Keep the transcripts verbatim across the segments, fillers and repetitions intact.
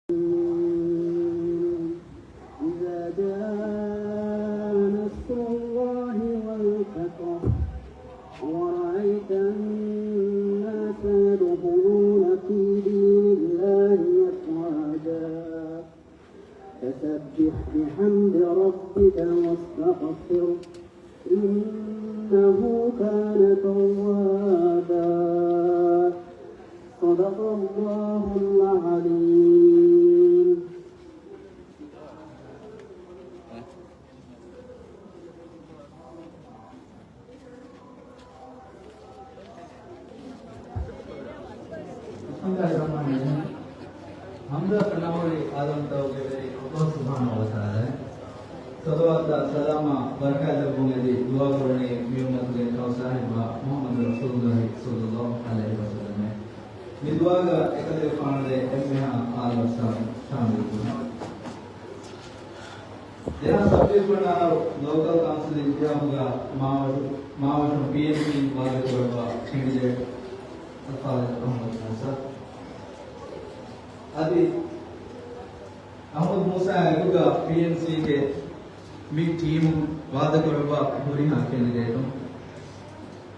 إذا جاء نصر الله والفتح ورأيت الناس يدخلون في دين الله أفواجا فسبح بحمد ربك واستغفره إنه كان توابا. صدق الله العظيم. ހަމްދާ ކަންނާހޮޅި އާލަމްތަކުގެ ވެރި ﷲ ސުބްޙާނަހޫ ވަތަޢާލާއަށް ޞަލަވާތާ ސަލާމާ ބަރަކާތް ލެއްވުން އެދި ދުޢާ ކުރަނީ މި އުއްމަތުގެ ކައު ސާހިބާ މުޙައްމަދު ރަސޫލުﷲ ޞައްލަﷲ ޢަލައިހި ވަސައްލަމަށް. މި ދުޢާގަ އެކަލޭގެފާނުގެ އެންމެހާ އާލުއަށް ޝާމިލުކުރުން. ދެހާސް ސައްބީސް ވަނަ އަހަރު ލޯކަލް ކައުންސިލް އިންތިހާބުގަ މާވަށު، މާވަށުން ޕީއެންސީއިން ވާދަކުރައްވާ ކެންޑިޑޭޓް އަލްފާޟިލް އަޙްމަދު މޫސާ. އަދި އަޙްމަދު މޫސާ އެކުގަ ޕީއެންސީގެ މި ޓީމުން ވާދަކުރައްވާ ހުރިހާ ކެންޑިޑޭޓުން،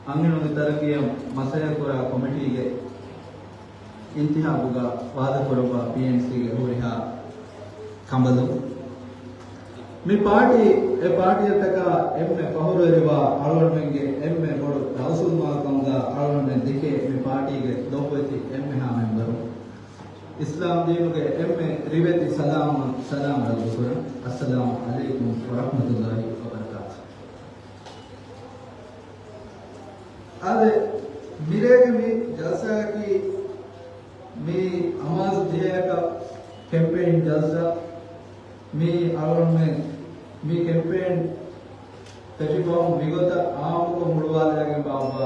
އަންހެނުންގެ ތަރައްގީއަށް މަސައްކަތްކުރާ ކޮމިޓީގެ އިންތިހާބުގަ ވާދަކުރައްވާ ޕީއެންސީގެ ހުރިހާ ކަނބަލުން، މި ޕާޓީ، އެ ޕާޓީއަށްޓަކާ އެންމެ ފަހުރުވެރިވާ އަޅުގަނޑުމެންގެ އެންމެ ބޮޑު ރައުސުލްމާލުކަމުގަ އަޅުގަނޑުމެން ދެކޭ މި ޕާޓީގެ ލޮބުވެތި އެންމެހާ މެމްބަރުން، އިސްލާމް ދީނުގެ އެންމެ ރިވެތި ސަލާމް، ސަލާމް ރައްދުކުރަން. އައްސަލާމު ޢަލައިކުމް ވަރަޙްމަތުﷲި ވަބަރަކާތުހު. އާދެ، މިރޭގެ މި ޖަލްސާއަކީ މި އަމާޒު ދިހައަކަށް ކެމްޕޭން ޖަލްސާ. މި އަޅުގަނޑުމެން މި ކެމްޕޭން ފެށިފަހުން މިގޮތަށް އާއްމުކޮށް ހުޅުވާލައިގެން ބާއްވާ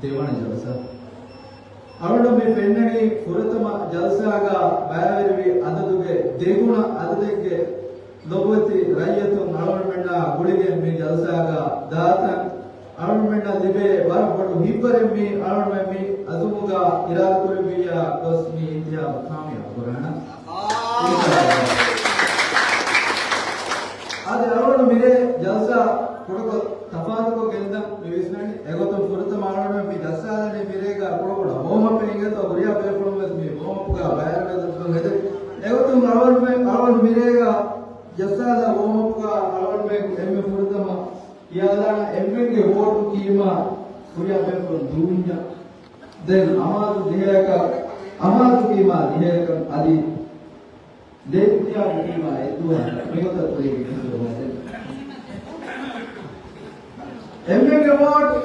ދެވަނަ ޖަލްސާ. އަޅުގަނޑު މި ފެންނަނީ ފުރަތަމަ ޖަލްސާގަ ބައިވެރިވި އަދަދުގެ ދެގުނަ އަދަދެއްގެ ލޮބުވެތި ރައްޔިތުން އަޅުގަނޑުމެންނާ ގުޅިގެން މި ޖަލްސާގަ ދާތަން. އަޅުގަނޑުމެންނަށް ލިބޭ ވަރަށް ބޮޑު ހިތްވަރެއް މި އަޅުގަނޑުމެން މި އަޒުމުގަ އިރާދަކުރެއްވިއްޔާ ގޮސް މި އިންތިހާބު ކާމިޔާބު ކުރާނަން. އާދެ، އަޅުގަނޑު މިރޭ ޖަލްސާ ކުޑަކޮށް ތަފާތުކޮށް ގެންދަން މި ވިސްނަނީ. އެގޮތުން ފުރަތަމަ އަޅުގަނޑު މި ޖައްސާލަނީ މިރޭގަ ކުޑަކުޑަ ވޯމްއަޕެއް އިނގޭތޯ، ހުރިހާ ބޭފުޅުން ވެސް މި ވޯމްއަޕުގަ ބައިވެރިވެދެއްވަން ހެދެ. އެގޮތުން އަޅުގަނޑު މި، އަޅުގަނޑު މިރޭގަ ޖައްސާލާ ވޯމްއަޕުގަ އަޅުގަނޑުމެން އެންމެ ފުރަތަމަ ކިޔާލާނަ އެންމެންގެ ވޯޓު ކީމާ ހުރިހާ ބޭފުޅުން ދޫންޏާ. ދެން އަމާޒު ދިހައަކަށް، އަމާޒު ކީމާ ދިހައަކަށް އަދި ދެން ކިޔާ ކީމާ އެއްދުވަހަކަށް މިގޮތަށް ކުރީގެ ކިޔުމަށް ދެން. އެންމެންގެ ވޯޓު!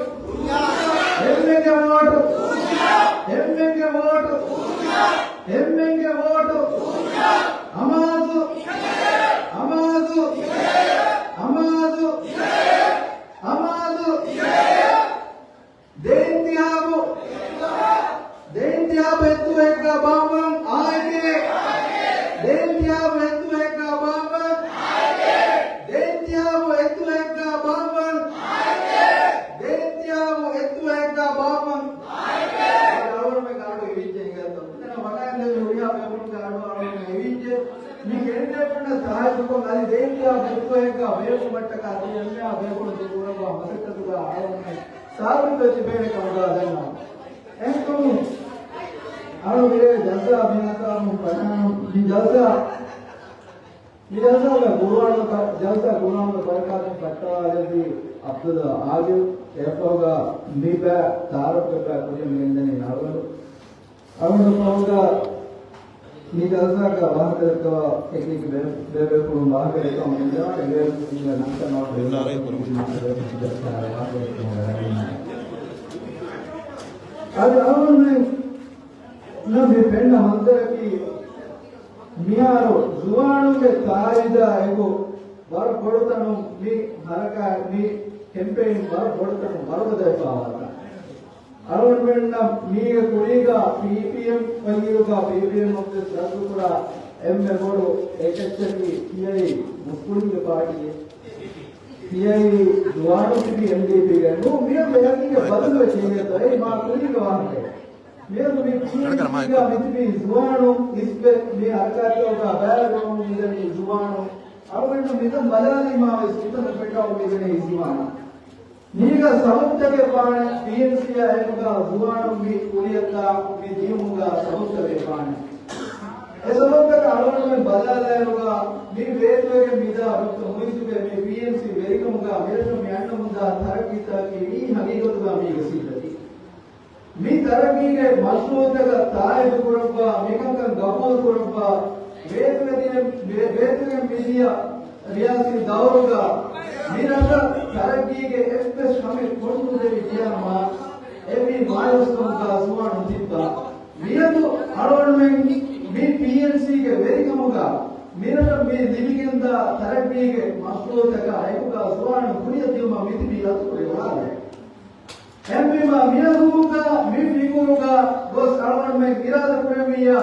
އެންމެންގެ ވޯޓު! އެންމެންގެ ވޯޓު! އެންމެންގެ ވޯޓު! އަމާޒު! އަމާޒު! އަމާޒު! އަމާޒު! ދެ އިންތިހާބު، ދެ އިންތިހާބު އެއްދުވަހެއްގަ ބާއްވަން އާއެކޭ. ދެ އިންތިހާބު އެއްދުވަހެއްގަ ބާއްވަން. ދެ އިންތިހާބު އެއްދުވަހެއްގަ ބާއްވަން. ދެ އިންތިހާބު އެއްދުވަހެއްގަ ބާއްވަން. އަޅުގަނޑުމެން އަޑު އިވިއްޖެ ހިނގައްތޯ. އިތަނަށް ވަޑައިގެން ހުރިހާ ބޭފުޅުންގެ އަޑު އަޅުގަނޑު އިވިއްޖެ. މި ކެންޑިޑޭޓުންނަށް ސާހިތުކޮށް އަދި ދެ އިންތިހާބު އެއްދުވަހެއްގަ ބޭފުޅުމަށްޓަކާ އަދި އެންމެހާ ބޭފުޅުން ދޫކުރައްވާ މަސައްކަތުގަ އަޅުގަނޑުމެން ސާބިތުވެ ތިބޭނެ ކަމުގަ ދަންނަވަން. އެހެންކަމުން އަޅު މިރޭ ޖަލްސާ ބިނާކުރަމުން ފަށާނަމަ މި ޖަލްސާ، މި ޖަލްސާގަ ގުރުއަންނަ ބަ-، ޖަލްސާ ގުރުއަންނަ ބަރަކާތުން ފައްޓަވާލެއްވީ ޢަބްދުﷲ ޢާދިލް. އެއަށްފަހުގަ މި ބައި ތަޢާރަފްގެ ބައި ކުރިން މި ގެންދަނީ އަޅުގަނޑު. އަޅުގަނޑު ފަހުގަ މި ޖަލްސާގަ ވާހަކަދައްކަވާ އެކިއެކި ބޭ-، ބޭބޭފުޅުން ވާހަކަދައްކަވަމުން އިންނަވާނެ. އެނގޭ ނަންތަން އަޅުގަނޑު ޖަލްސާގަ ވާހަކަދައްކަވަމުން އަދި އަޅުގަނޑުމެންނަށް މި ފެންނަ މަންޒަރަކީ މިހާރު ޒުވާނުންގެ ތާއީދާ އެކު ވަރަށް ބޮޑު ތަނުން މި ހަރަކާތް، މި ކެމްޕޭން ވަރަށް ބޮޑު ތަނުން ވަރުގަދަވެފަ ވާތާ. އަޅުގަނޑުމެންނަށް މީގެ ކުރީގަ ޕީޕީއެމް ވަންއިރުގަ ޕީޕީއެމް އޮފީސް ރައްދުކުރާ އެންމެ ބޮޑު އެކެއްޗަކީ ތިޔައީ މުސްލިމްގެ ޕާޓީއެއް. ތިޔައީ ޒުވާނުން ތިބީ އެމްޑީޕީގައި. ނޫން މިއަށް އެހަކީގެ ބަދަލުވެ ތިޔައީ މާ ކުރީގެ ވާހަކައެއް. މިއަދު މި ޕީއެންސީގަ މިތިބީ ޒުވާނުން އިސްވެ މި ހަރަކާތްތަކުގަ ބައިވެރިވަމުން މިދަނީ ޒުވާނުން. އަޅުގަނޑު މިތަން ބަލާލީމާ ވެސް މިތަނަށް ފެންނަވަމުން މިދަނީ ޒުވާނާ. މީގަ ސަބަބުތަކެއް ވާނެ، ޕީއެންސީއާ އެކުގަ ޒުވާނުން މި ކުރިއަށްދާ މި ދިޔުމުގަ ސަބަބުތަކެއް ވާނެ. އެ ސަބަބުތަކަށް އަޅުގަނޑުމެން ބަލާލާއިރުގަ މި ވޭތުވެގެން މިދާ ޑޮކްޓަރ މުއިއްޒުގެ މި ޕީއެންސީ ވެރިކަމުގަ މިރަށަށް މި އަންނަމުންދާ ތަރައްގީތަކަކީ މީ ހަގީގަތުގަ މީގެ ސިއްރަކީ. މި ތަރައްގީގެ މަޝްރޫޢުތަކަށް ތާއީދު ކުރައްވާ، މިކަންކަން ގަބޫލު ކުރައްވާ، ވޭތުވެދިޔަ-، ވޭ-، ވޭތުވެގެން މިދިޔަ ރިޔާސީ ދައުރުގަ މި ރަށަށް ތަރައްގީގެ އެއްވެސް ހަމެއް ކޮށްނުދެވި ދިޔާމާ އެ މީ މާޔޫސްކަމުގަ ޒުވާނުން ތިއްބާ. މިއަދު އަޅުގަނޑުމެން މި ޕީއެންސީގެ ވެރިކަމުގަ މިރަށަށް މި ލިބިގެންދާ ތަރައްގީގެ މަޝްރޫޢުތަކާ އެކުގަ ޒުވާނުން ކުރިއަށް ދިޔުމަށް މިތިބީ އަތުކުރި އުޅާލެވެ. އެހެންވީމާ، މިއަދުގަ މި ފިކުރުގަ ގޮސް އަޅުގަނޑުމެން އިރާދަ ކުރެއްވިއްޔާ،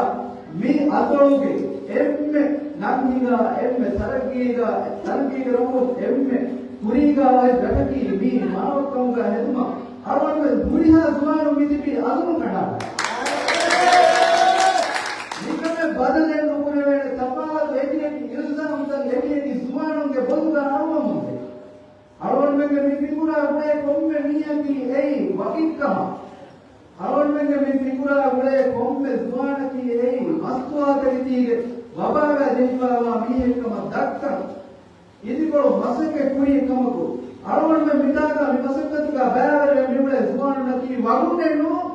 މި އަތޮޅުގެ އެންމެ ނަން ހިނގާ، އެންމެ ތަރައްގީގަ، ތަރައްގީގެ ރަށް އެންމެ ކުރީގަ އޮތް ރަށަކީ މީ މާވަށްކަމުގަ ހެދުމަށް އަޅުގަނޑުމެން ހުރިހާ ޒުވާނުން މި ތިބީ އަޒުމު ކަނޑާލަން. މިކަމެއް ބަދަލެއް ނުކުރެވޭނެ، ތަފާތު އެކިއެކި އިލްޒާމްތައް އެކިއެކި ޒުވާނުންގެ ބޮލުގަ އަޅުވަމުންދޭ. އަޅުގަނޑުމެންގެ މި ފިކުރާ ގުޅޭ ކޮންމެ މީހަކީ އެއީ ވަކިކަމަށް. އަޅުގަނޑުމެންގެ މި ފިކުރާ ގުޅޭ ކޮންމެ ޒުވާނަކީ އެއީ މަސްތުވާތަކެތީގެ ވަބާގަ ޖެހިފައިވާ މީހެއްކަމަށް ދައްކަން އިދިކޮޅު މަސައްކަތް ކުރި ކަމަކު، އަޅުގަނޑުމެން މިތާގަ މި މަސައްކަތުގަ ބައިވެރިވެ މިއުޅޭ ޒުވާނުންނަކީ ވަރުނެއް ނޫން.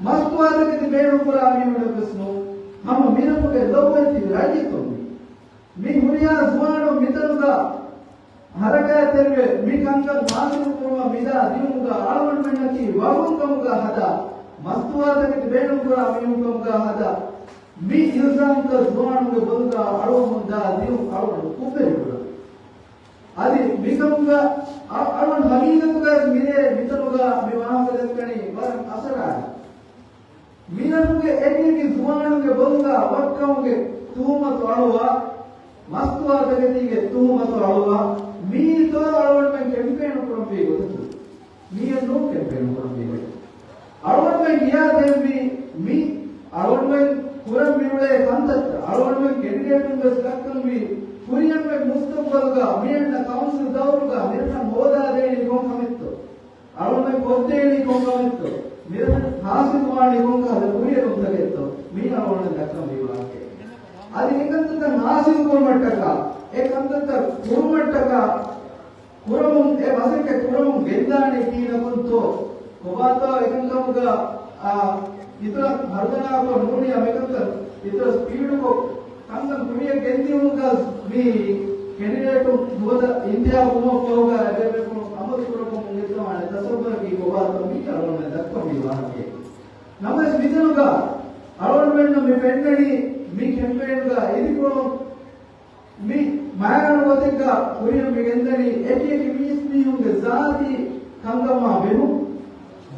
މަސްތުވާތަކެތި ބޭނުންކުރާ މީހުންނެއްވެސް ނޫން. ހަމަ މިރަށުގެ ލޮބުވެތި ރައްޔިތުން. މި ހުރިހާ ޒުވާނުން މިތަނުގަ ހަރަކާތްތެރިވެ، މި ކަންކަން ހާސިލުކުރުމަށް މިދާ ދިޔުމުގަ އަޅުގަނޑުމެންނަކީ ވަރުން ކަމުގަ ހަދާ، މަސްތުވާތަކެތި ބޭނުންކުރާ މީހުން ކަމުގަ ހަދާ، މި އިލްޒާމްތައް ޒުވާނުންގެ ބޮލުގަ އަޅުވަމުންދާ ދިޔުން އަޅުގަނޑު ކުށްވެރިކުރަން. އަދި މިކަމުގަ އަ-، އަޅުގަނޑު ހަގީގަތުގައި މިރޭ މިތަނުގަ މި ވާހަކަ ދައްކަނީ ވަރަށް އަސަރާއި. މިރަށުގެ އެކިއެކި ޒުވާނުންގެ ބޮލުގަ ވައްކަމުގެ ތުހުމަތު އަޅުވާ، މަސްތުވާތަކެތީގެ ތުހުމަތު އަޅުވާ، މީތޯ އަޅުގަނޑުމެން ކެމްޕޭނު ކުރަންވީ ގޮތަކީ. މީއެއް ނޫން ކެމްޕޭނު ކުރަންވީ ގޮތަކީ. އަޅުގަނޑުމެން ކިޔާދޭންވީ މި އަޅުގަނޑުމެން ކުރަން މިއުޅޭ ކަންތައްތައް، އަޅުގަނޑުމެން ކެނޑިޑޭޓުން ވެސް ދައްކަންވީ ކުރިއަށްވެ މުސްތަގުބަލުގަ މިއަންނަ ކައުންސިލް ދައުރުގަ މިރަށަށް ހޯދާދޭނީ ކޮން ކަމެއްތޯ؟ އަޅުގަނޑުމެން ކޮށްދޭނީ ކޮން ކަމެއްތޯ؟ މިރަށަށް ހާސިލުވާނީ ކޮންކަހަލަ ކުރިއެރުންތަކެއްތޯ؟ މީ އަޅުގަނޑުމެން ދައްކަންވީ ވާހަކައެއް. އަދި އެކަންތައްތައް ހާސިލު ކުރުމަށްޓަކާ، އެ ކަންތައްތައް ކުރުމަށްޓަކާ، ކުރަމުން، އެ މަސައްކަތް ކުރަމުން ގެންދާނީ ކިހިނަކުންތޯ؟ ކޮބާތޯ އެކަންކަމުގަ، އާ، އިތުރަށް ހަރުދަނާކޮށް ނޫނިޔާ މިކަންތައް އިތުރަށް ސްޕީޑުކޮށް، ކަންކަން ކުރިއަށް ގެންދިއުމުގަ މި ކެނޑިޑޭޓު ނުވަތަ އިންތިހާބު ކުރުމަށް ފަހުގަ އެބޭބޭފުޅުން އަމަލު ކުރަމުން އެއްދަވާނެ ތަސައްވަރަކީ ކޮބާތޯ މީ އަޅުގަނޑުމެން ދައްކަންވީ ވާހަކައެއް. ނަމަވެސް މިތަނުގަ އަޅުގަނޑުމެންނަށް މި ފެންނަނީ މި ކެމްޕޭންގަ އިދިކޮޅުން މި މައިގަނޑު ގޮތެއްގަ ކުރިއަށް މި ގެންދަނީ އެކިއެކި މީސްމީހުންގެ ޒާތީ ކަންކަމާ ބެހުން،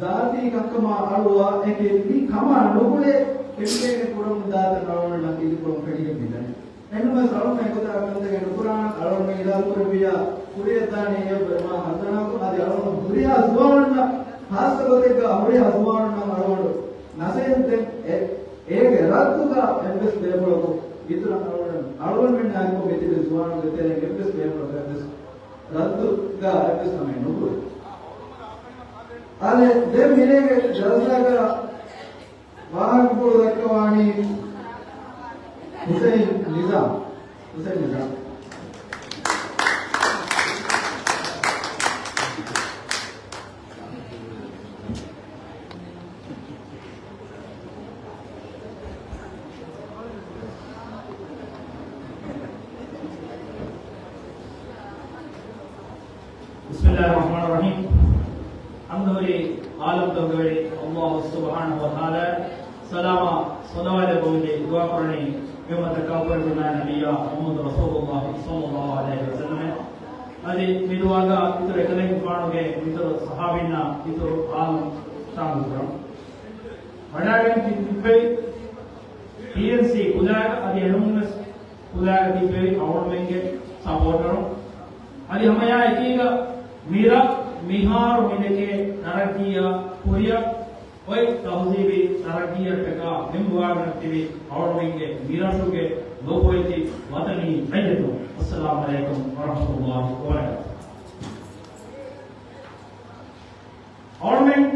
ޒާތީ ކަންކަމާ އަޅުވާ އެކި މި ކަމާ ނުގުޅޭ ކެމްޕޭނެއް ކުރަމުން ދާތަން އަޅުގަނޑުމެން އިދިކޮޅުން ފެނިގެން މިދަނީ. އެހެންނަމަވެސް އަޅުގަނޑު އެގޮތަށް ކަންތަކެއް ނުކުރާނަން، އަޅުގަނޑު އިރާދަކުރެއްވިއްޔާ ކުރިއަށްދާނީ އެއަށް ވެރިވާ ހަރުދަނާކޮށް އަދި އަޅުގަނޑު ހުރިހާ ޒުވާނުންނަށް ހާއްސަ ގޮތެއްގަ ހުރިހާ ޒުވާނުންނަށް އަޅުގަނޑު ނަސޭހަތްދޭން. އެ އޭގެ ރައްދުގަ އެއްވެސް ބޭފުޅަކު އިތުރަށް އަޅުގަނޑު، އަޅުގަނޑުމެންނާއެކު މިތިބި ޒުވާނުންގެ ތެރެއިން އެއްވެސް ބޭފުޅަކު އެއްވެސް ރައްދުގަ އެއްވެސް ކަމެއް ނުކުރޭ. އާދެ، ދެން މިރޭގެ ޖަލްސާގަ ވާހަކަފުޅު ދައްކަވާނީ ހުސެން ނިޒާމް. ހުސެން ނިޒާމް. بسم الله الرحمن الرحيم. ޙަމްދު ހުރީ ޢާލަމްތަކުގެ ވެރި ﷲ ސުބްޙާނަހޫ ވަތަޢާލާ، ސަލާމާ ޞަލަވާތެއް ބޮވިލި ދުޢާ ކުރަނީ މި އުއްމަތަށް ކައުކުރެއްވި މާތް ނަބިއްޔާ މުޙައްމަދު ރަސޫލުﷲ ޞައްލަﷲ ޢަލައިހި ވަސައްލަމަށް. އަދި މި ދުޢާގަ އިތުރު އެކަލޭގެފާނުގެ އިތުރު ޞަޙާބީންނާ އިތުރު ޢާލަމް ޝާމިލް ކުރަން. ވަޑައިގެން ތިއްބެވި ޕީއެންސީ ކުލައިގަ އަދި އެނޫންވެސް ކުލައިގަ ތިއްބެވި އަޅުގަނޑުމެންގެ ސަޕޯޓަރުން. އަދި ހަމައެއާއެކީގަ މިރަށް މިހާރު މިދެކޭ ތަރައްގީއާ ކުރިއަށް އޮތް ތަހުޒީބީ ތަރައްގީއަށްޓަކާ މެންބަވާގަނެ ތިބި އަޅުގަނޑުމެންގެ މިރަށުގެ ލޮބުވެތި ވަތަނީ ރައްޔިތުން، އައްސަލާމު ޢަލައިކުމް ވަރަޙްމަތުﷲި ވަބަރަކާތުހު. އަޅުމެން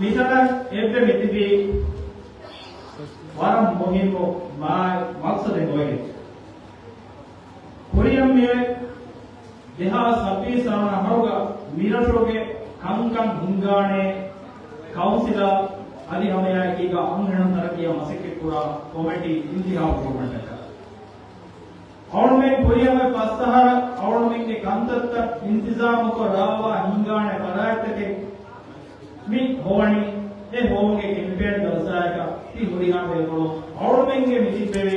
މިތަނަށް އެއްވެ މިތިބީ ވަރަށް މުހިއްމު މާ-، މަޤްޞަދެއް އޮތް. ކުރިއަށް މިއޮތް ދެހާސް ސައްބީސް އަހަރުގަ މިރަށުގެ ކަންކަން ހިންގާނޭ ކައުންސިލާ އަދި ހަމައެއާއެކީގަ އަންހެނުން ތަރައްގީއަށް މަސައްކަތްކުރާ ކޮމިޓީ އިންތިހާބު ކުރުމަށްޓަކާ. އަޅުމެން ކުރިއަށް އޮތް ފަސް އަހަރަށް އަޅުމެންގެ ކަންތައްތައް އިންތިޒާމުކޮށް ރާވާ ހިންގާނެ ފަރާތްތަކެއް މި ހޮވަނީ. އެ ހޮވުމުގެ ކެމްޕޭން ޖަލްސާއަކަށް ތި ހުރިހާ ބޭފުޅުން އަޅުމެންގެ މި ތިއްބެވި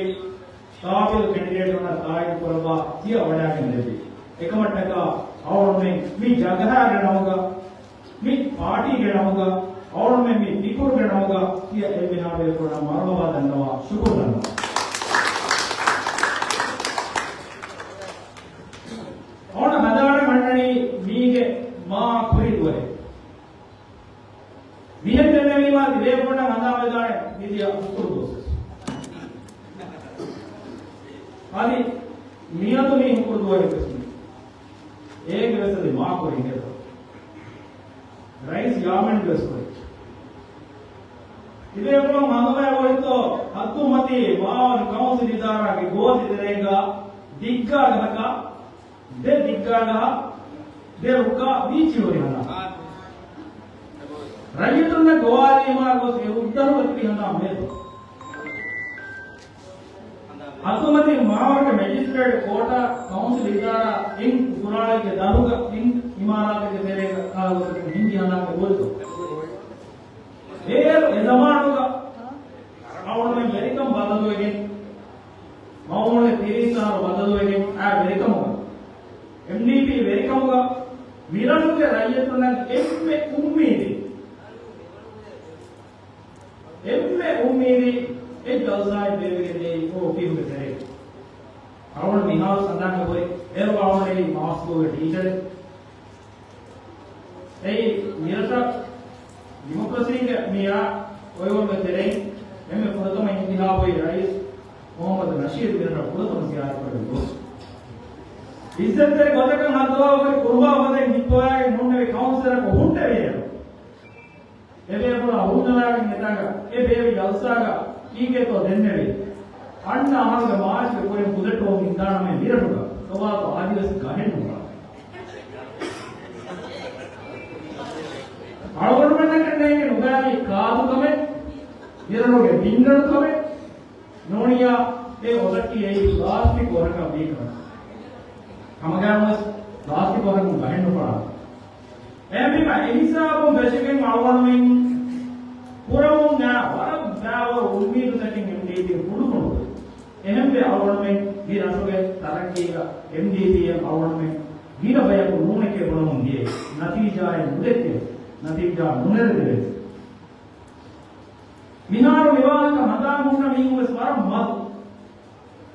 ޤާބިލް ކެންޑިޑޭޓުންނަށް ތާއީދު ކުރައްވާ ތިޔަ ވަޑައިގެން ދެއްވި. އެކަމަށްޓަކާ އަޅުމެން މި ޖަގަހާގެ ނަމުގަ، މި ޕާޓީގެ ނަމުގަ، އަޅުމެން މި ފިކުރުގެ ނަމުގަ ތިޔަ އެންމެހާ ބޭފުޅުންނަށް މަރުޙަބާ ދަންނަވާ، ޝުކުރު ދަންނަވާ. އަޅުގަނޑު ހަނދާނަށް އަންނަނީ މީގެ މާ ކުރި ދުވަހެއް. މިހެން ދެންނެވީމާ ތިބޭފުޅުންނަށް ހަނދާންވެދާނެ މިދިޔަ ހުކުރު ދުވަސްވެސް. އަދި މިއަދު މި ހުކުރު ދުވަހެއްވެސް ނޫން. އޭގެ ވެސް އަދި މާކޮޅެއް ހިނގޭތޯ. ރައީސް ޔާމެންގެ ވެސް ކުރި. ތިބޭފުޅުން ހަނދުމަޔަށް އޮތްތޯ ހައްދުމަތީ މާވަރު ކައުންސިލް އިދާރާގެ ގޯތި ތެރޭގަ ދިއްގާ ގަހަކަށް ދެ ދިއްގާގަހަށް ދެ ރުއްގާ ބީޗި ހުރި ހަނދާން. ރައްޔިތުންނަށް ގޮވާލީމާ ގޮސް އެ ހުއްދަރުގަ ތިބި ހަނދާން މޭތޯ. ހައްދުމަތި މާވަރުގެ މެޖިސްޓްރޭޓް ކޯޓާ ކައުންސިލް އިދާރާ އިން އުކުރާޅެއްގެ ދަށުގަ އިން އިމާރާތެއްގެ ތެރޭގަ ހިންގި ހަނދާން ގޮވޭތޯ. އޭރު އެ ޒަމާނުގަ އަޅުގަނޑުމެން ވެރިކަން ބަދަލުވެގެން، މައުމޫނުގެ ތިރީސް އަހަރު ބަދަލުވެގެން އާ ވެރިކަމުގަ، އެމްޑީޕީ ވެރިކަމުގަ މިރަށުގެ ރައްޔިތުންނަށް އެންމެ އުއްމީދެއް، އެންމެ އުއްމީދެއް އެ ޖަލްސާއެއް ބޭއްވިގެން ދިޔައީ އޮފީހުގެ ތެރޭގަ. އަޅުގަނޑު މިހާރު ސަނދާން ކޮށް އެރު އަޅުގަނޑު މާސްކޫލްގެ ޓީޗަރެއް. އެއީ މިރަށަށް ޑިމޮކްރަސީގެ މިއާ އޮތްވަރުގެ ތެރެއިން އެންމެ ފުރަތަމަ އިންތިހާބުވި ރައީސް މުޙައްމަދު ނަޝީދު މިރަށަށް ފުރަތަމަ ޒިޔާރަތްކޮށް ގޮސް، އިއްޒަތްތެރި ގޮތަކަށް ހައްދަވާފައި ކުރުބާ ގޮތެއް ހިއްޕަވައިގެން ހުންނެވި ކައުންސިލަރަކު ހުންނެވިއޭރު، އެބޭފުޅާ ހުންނަވާގެން އެތާގަ އެ ބޭރު ޖަލްސާގަ ކީކޭތޯ ދެންނެވީ؟ އަންނަ އަހަރުގެ މާޗުގެ ކުރިން ބުލެޓް އޮވަން ހިންދާނަމޭ މިރަށުގަ ތޮބާތޯ އަދިވެސް ގަހެއް ނުބާ. އަޅުގަނޑުމެންނަކަށް ނޭނގެ ނުގާނީ ކާދުކަމެއް، މިރަށުގެ ބިންގަނޑުކަމެއް، ނޫނިއްޔާ އެ އޮތަކީ އެއީ ޕްލާސްޓިކް ވަރަކަށް ވީ ކަމެއް. ހަމަގައިމުވެސް ޕްލާސްޓިކް ވަރަކުން ގަހެއް ނުފަޅާ. އެހެންވީމަ އެހިސާބުން ފެށިގެން އަޅުގަނޑުމެން ކުރަމުން އާ ވަރަށް ބާވަރު އުއްމީދުތަކެއް އެމްޑީޕީން ކުޑުކުޑު. އެހެންވެ އަޅުގަނޑުމެން މި ރަށުގެ ތަރައްގީގަ އެމްޑީޕީއަށް އަޅުގަނޑުމެން ގިނަ ބަޔަކު ނޫނެކޭ ބުނަމުން ދިޔައީ. ނަތީޖާއެއް ނުދެއްކެވެ. ނަތީޖާ ނުނެރެދެވެ. މިހާރު މިވާހަކަ ހަނދާން ހުންނަ މީހުން ވެސް ވަރަށް މަދު.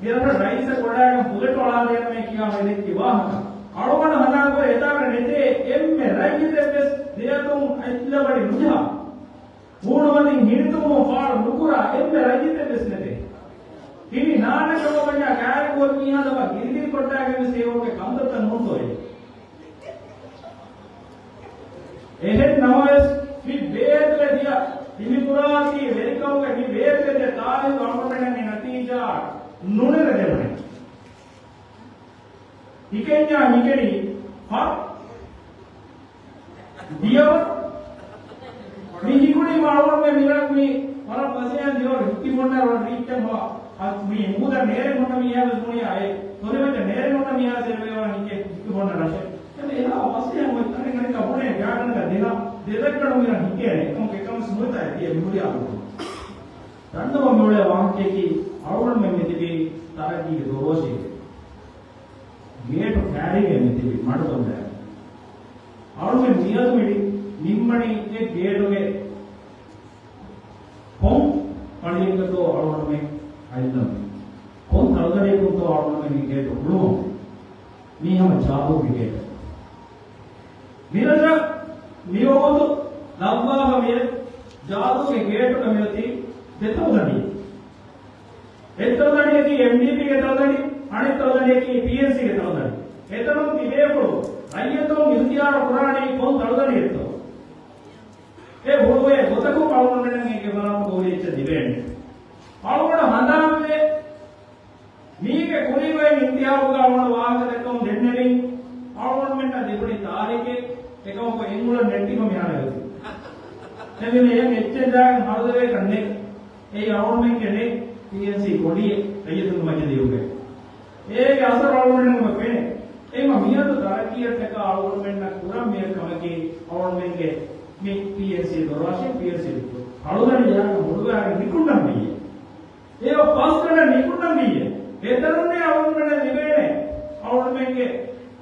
މިރަށަށް ރައީސަށް ކޮޑައިގެން ބުލެޓު އަޅާދޭނަމޭ ކިޔާ މި ދެއްކި ވާހަކަ. އަޅުގަނޑު ހަނދާންކުރެ އެތާގަ ނެތޭ އެންމެ ރައްޔިތެއްވެސް ދެއަތުން އެއްލަވަޑި ނުޖަހާ، ހޫނުމަތިން ހިނިތުންވުން ފާޅު ނުކުރާ އެންމެ ރައްޔިތެއްވެސް ނެތޭ. ހިނި ނާނެ ކަމަށް ވަންޏާ ކާރި ގޯލް މީހާ ދަމާ ގިރިގިރި ކޮށްޑާގެން ވެސް ހެޔޮވުމުގެ ކަންތައްތައް ނޫންތޯއޭ. އެހެން ނަމަވެސް، މި ބޭތުވެ ދިޔަ ހިމިކުރާތީ ވެރިކަމުގެ މި ބޭތުވެ ދިޔަ ތާރީޚު އަޅުގަނޑަށް މި ނަތީޖާ ނުނެރެދެވުނެ. ހިކެންޏާ ހިކެނީ ފަ ދިޔަވަ މި ހިކުނީ މަ އަޅުގަނޑުމެން މިރަށް މި ވަރަށް ފަސޭހައިން ދިޔަވަރު ހިކި ބޮންނަ ރަށް ރީއްޗެއް މަ މި މޫދަ ނޭރެ ހުންނަ މީހާ ވެސް ބުނި އާއެ ތޮރިވެތަ ނޭރެ ހުންނަ މީހާ ސެރވޭވަނ ހިކެ ހިކި ބޮންނަ ރަށެއް. އެ އެހާ ފަސޭހަ އޮތް ތަނެއް އަނެއްކާ ބުނޭ ގާޑަންގަ ދެހާ ދެދައްކަނު މިރަށް ހިކޭނެ. އެކަމަކު އެކަން ވެސް ނުވެތާ އެ މި ހުރި އާ ދަންނަވަން މިއުޅޭ ވާހަކަޔަކީ އަޅުގަނޑުމެން މިތިބީ ތަރައްގީގެ ދޮރުވޮށީގަ. ގޭޓު ކާރިގަ މިތިބި މަޑު ކޮށްލާ. އަޅުގަނޑު މިއަދު މި ނިންމަނީ އެ ގޭޓުގެ ކޮން ފަޅިއެއްގަތޯ އަޅުގަނޑުމެން އަތްލަން. ކޮން ތަޅުތަޅިއަކުންތޯ އަޅުގަނޑުމެން ގޭޓު ހުޅުވަމުން. މީ ހަމަ ޗާބުންގެ ގޭޓެއް. މިރަށަށް މިވަގުތު ލައްވާފަ މިއެ ޖާދޫގެ ގޭޓުގަ މިއޮތީ ދެ ތަޅުދަނޑި. އެއް ތަޅުދަނޑިއަކީ އެމްޑީޕީގެ ތަޅުދަނޑި، އަނެއް ތަޅުދަނޑިއަކީ ޕީއެންސީގެ ތަޅުދަނޑި. އެތަނުން ތިބޭފުޅު ރައްޔިތުން އިހުތިޔާރު ކުރާނީ ކޮން ތަޅުދަނޑިއެއްތޯ؟ އެ ހުޅުވޭ ގޮތަކުން އަޅުގަނޑުމެން އެނގޭ ބަލާމަ ގޯރި އެއްޗެއް ލިބޭނެ. އަޅުގަނޑު ހަނދާންވޭ، މީގެ ކުރީގޮތް އިންތިހާބުގަ އަޅުގަނޑު ވާހަކަ ދައްކަމުން ދެންނެވިން، އަޅުގަނޑުމެންނަށް ލިބުނީ ތާރިކެއް، އެކަމަކު އެނގުޅަން ނެއްޓިފަ މިހާރު އެބަތި. އެހެންވީމަ އެއަށް އެއްޗެއް ދާގެން ހަރުދެވޭކަށް ނެތް. އެއީ އަޅުގަނޑުމެންގެ ނެތް ޕީއެންސީ ކޮޑިއެއް ރައްޔިތުންގެ މަޖިލީހުގައި. އޭގެ އަސަރު އަޅުގަނޑުމެންނަށް ފެނޭ. އެހެންވީމަ މިއަދު ތަރައްގީއަށްޓަކާ އަޅުގަނޑުމެންނަށް ކުރަން މިއޮތް ކަމަކީ އަޅުގަނޑުމެންގެ މި ޕީއެންސީ ދޮރުވާށި ޕީއެންސީ ތަޅުދަނޑި ޖަހާ މުޅުވާގެން ނިކުންނަން ވިއްޔެ. އެއަށް ފަސްގަނޑަށް ނިކުންނަން ވިއްޔެ. އެތަނުންނޭ އަޅުގަނޑުމެންނަށް ލިބޭނެ އަޅުގަނޑުމެންގެ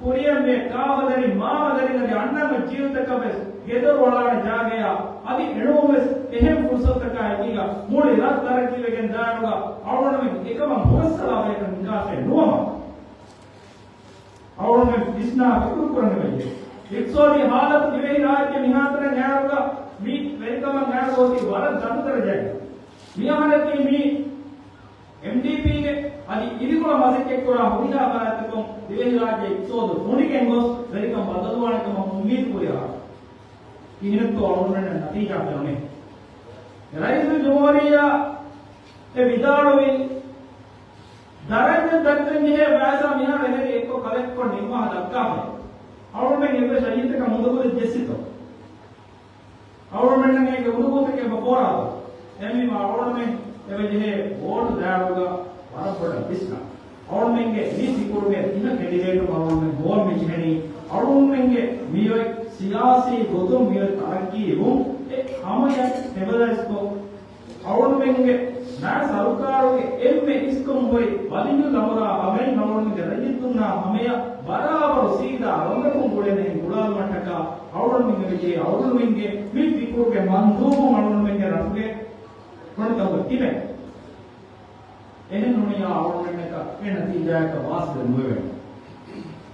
ކުރިއަށް މި ކާފަދަރި މާފަދަރި އަދި އަންނަން ޖީލުތަކަށް ވެސް ގެދޮރު އަޅާނެ ޖާގަޔާ އަދި އެނޫން ވެސް އެހެން ފުރުސަތުތަކާ އެކީގަ މުޅި ރަށް ތަރައްގީވެގެން ދާނުގަ އަޅުގަނޑުމެން އެކަމަށް ހުރަސްއަޅާ ބަޔަކަށް ހިނގާފައެއް ނުވަމަ. އަޅުގަނޑުމެން ވިސްނާ ފިކުރު ކުރަން އެބަޖެހޭ. އިޤްތިޞާދީ ހާލަތު ދިވެހި ރާއްޖެ މިހާތަނަށް އައިއިރުގަ މި ވެރިކަމަށް އައިއިރު އޮތީ ވަރަށް ދަށު ދަރަޖައެއްގަ. މި އަހަރަކީ މި އެމްޑީޕީގެ އަދި އިދިކޮޅަށް މަސައްކަތްކުރާ ހުރިހާ ފަރާތްތަކުން ދިވެހިރާއްޖެ އިޤްތިޞާދު ފުނިގެން ގޮސް ވެރިކަން ބަދަލުވާނެ ކަމަށް އުއްމީދު ކުރި އަހަރު. ކިހިނެއްތޯ އަޅުގަނޑުމެންނަށް ނަތީޖާ ފެނުނީ. ރައީސުލްޖުމްހޫރިއްޔާ އެ ވިދާޅުވި ދަރަންޏަށް ދައްކަން ޖެހޭ ފައިސާ މިހާރު އެނެގި އެއްކޮށް ކަލެކްޓްކޮށް ނިންމާ ދައްކާފަ. އަޅުގަނޑުމެން އެއްވެސް ރައްޔިތަކަށް އުނދަގޫތައް ޖެއްސިތޯ؟ އަޅުގަނޑުމެންނަށް އެނގޭ އުނދަގޫތަކެއް އެބަ ފޯރާތޯ؟ އެހެންވީމަ އަޅުގަނޑުމެން އެބަ ޖެހޭ ވޯޓު ދާއިރުގަ ވަރަށް ބޮޑަށް ވިސްނާ. އަޅުގަނޑުމެންގެ މި ފިކުރުގެ ތިނަ ކެނޑިޑޭޓު އަޅުގަނޑުމެން ހޮވަން މި ޖެހެނީ. އަޅުގަނޑުމެންގެ މިއޮތް ސިޔާސީ ގޮތުން މިއޮތް ތަރައްގީ ވުން އެ ހަމަޔަށް ސްޓެބިލައިޒްކޮށް، އަޅުގަނޑުމެންގެ ނާ ސަރުކާރުގެ އެންމެ އިސްކަމުން ހުރި ވަލިއްޔުލް އަމުރާ ހަމައިން އަޅުގަނޑުމެންގެ ރައްޔިތުންނާ ހަމަޔަށް ބަރާބަރު ސީދާ ރަނގަކުން ގުޅޭނެހެން ގުޅާލުމަށްޓަކާ އަޅުގަނޑުމެންގެ ވެއްޖެ އަޅުގަނޑުމެންގެ މި ފިކުރުގެ މަންދޫބުން އަޅުގަނޑުމެންގެ ރަށުގެ ގޮނޑިތަކުގަ ތިބެ. އެހެން ނޫނިއްޔާ އަޅުގަނޑުމެންނަކަށް އެ ނަތީޖާއަކަށް ވާސިލެއް ނުވެވޭނެ.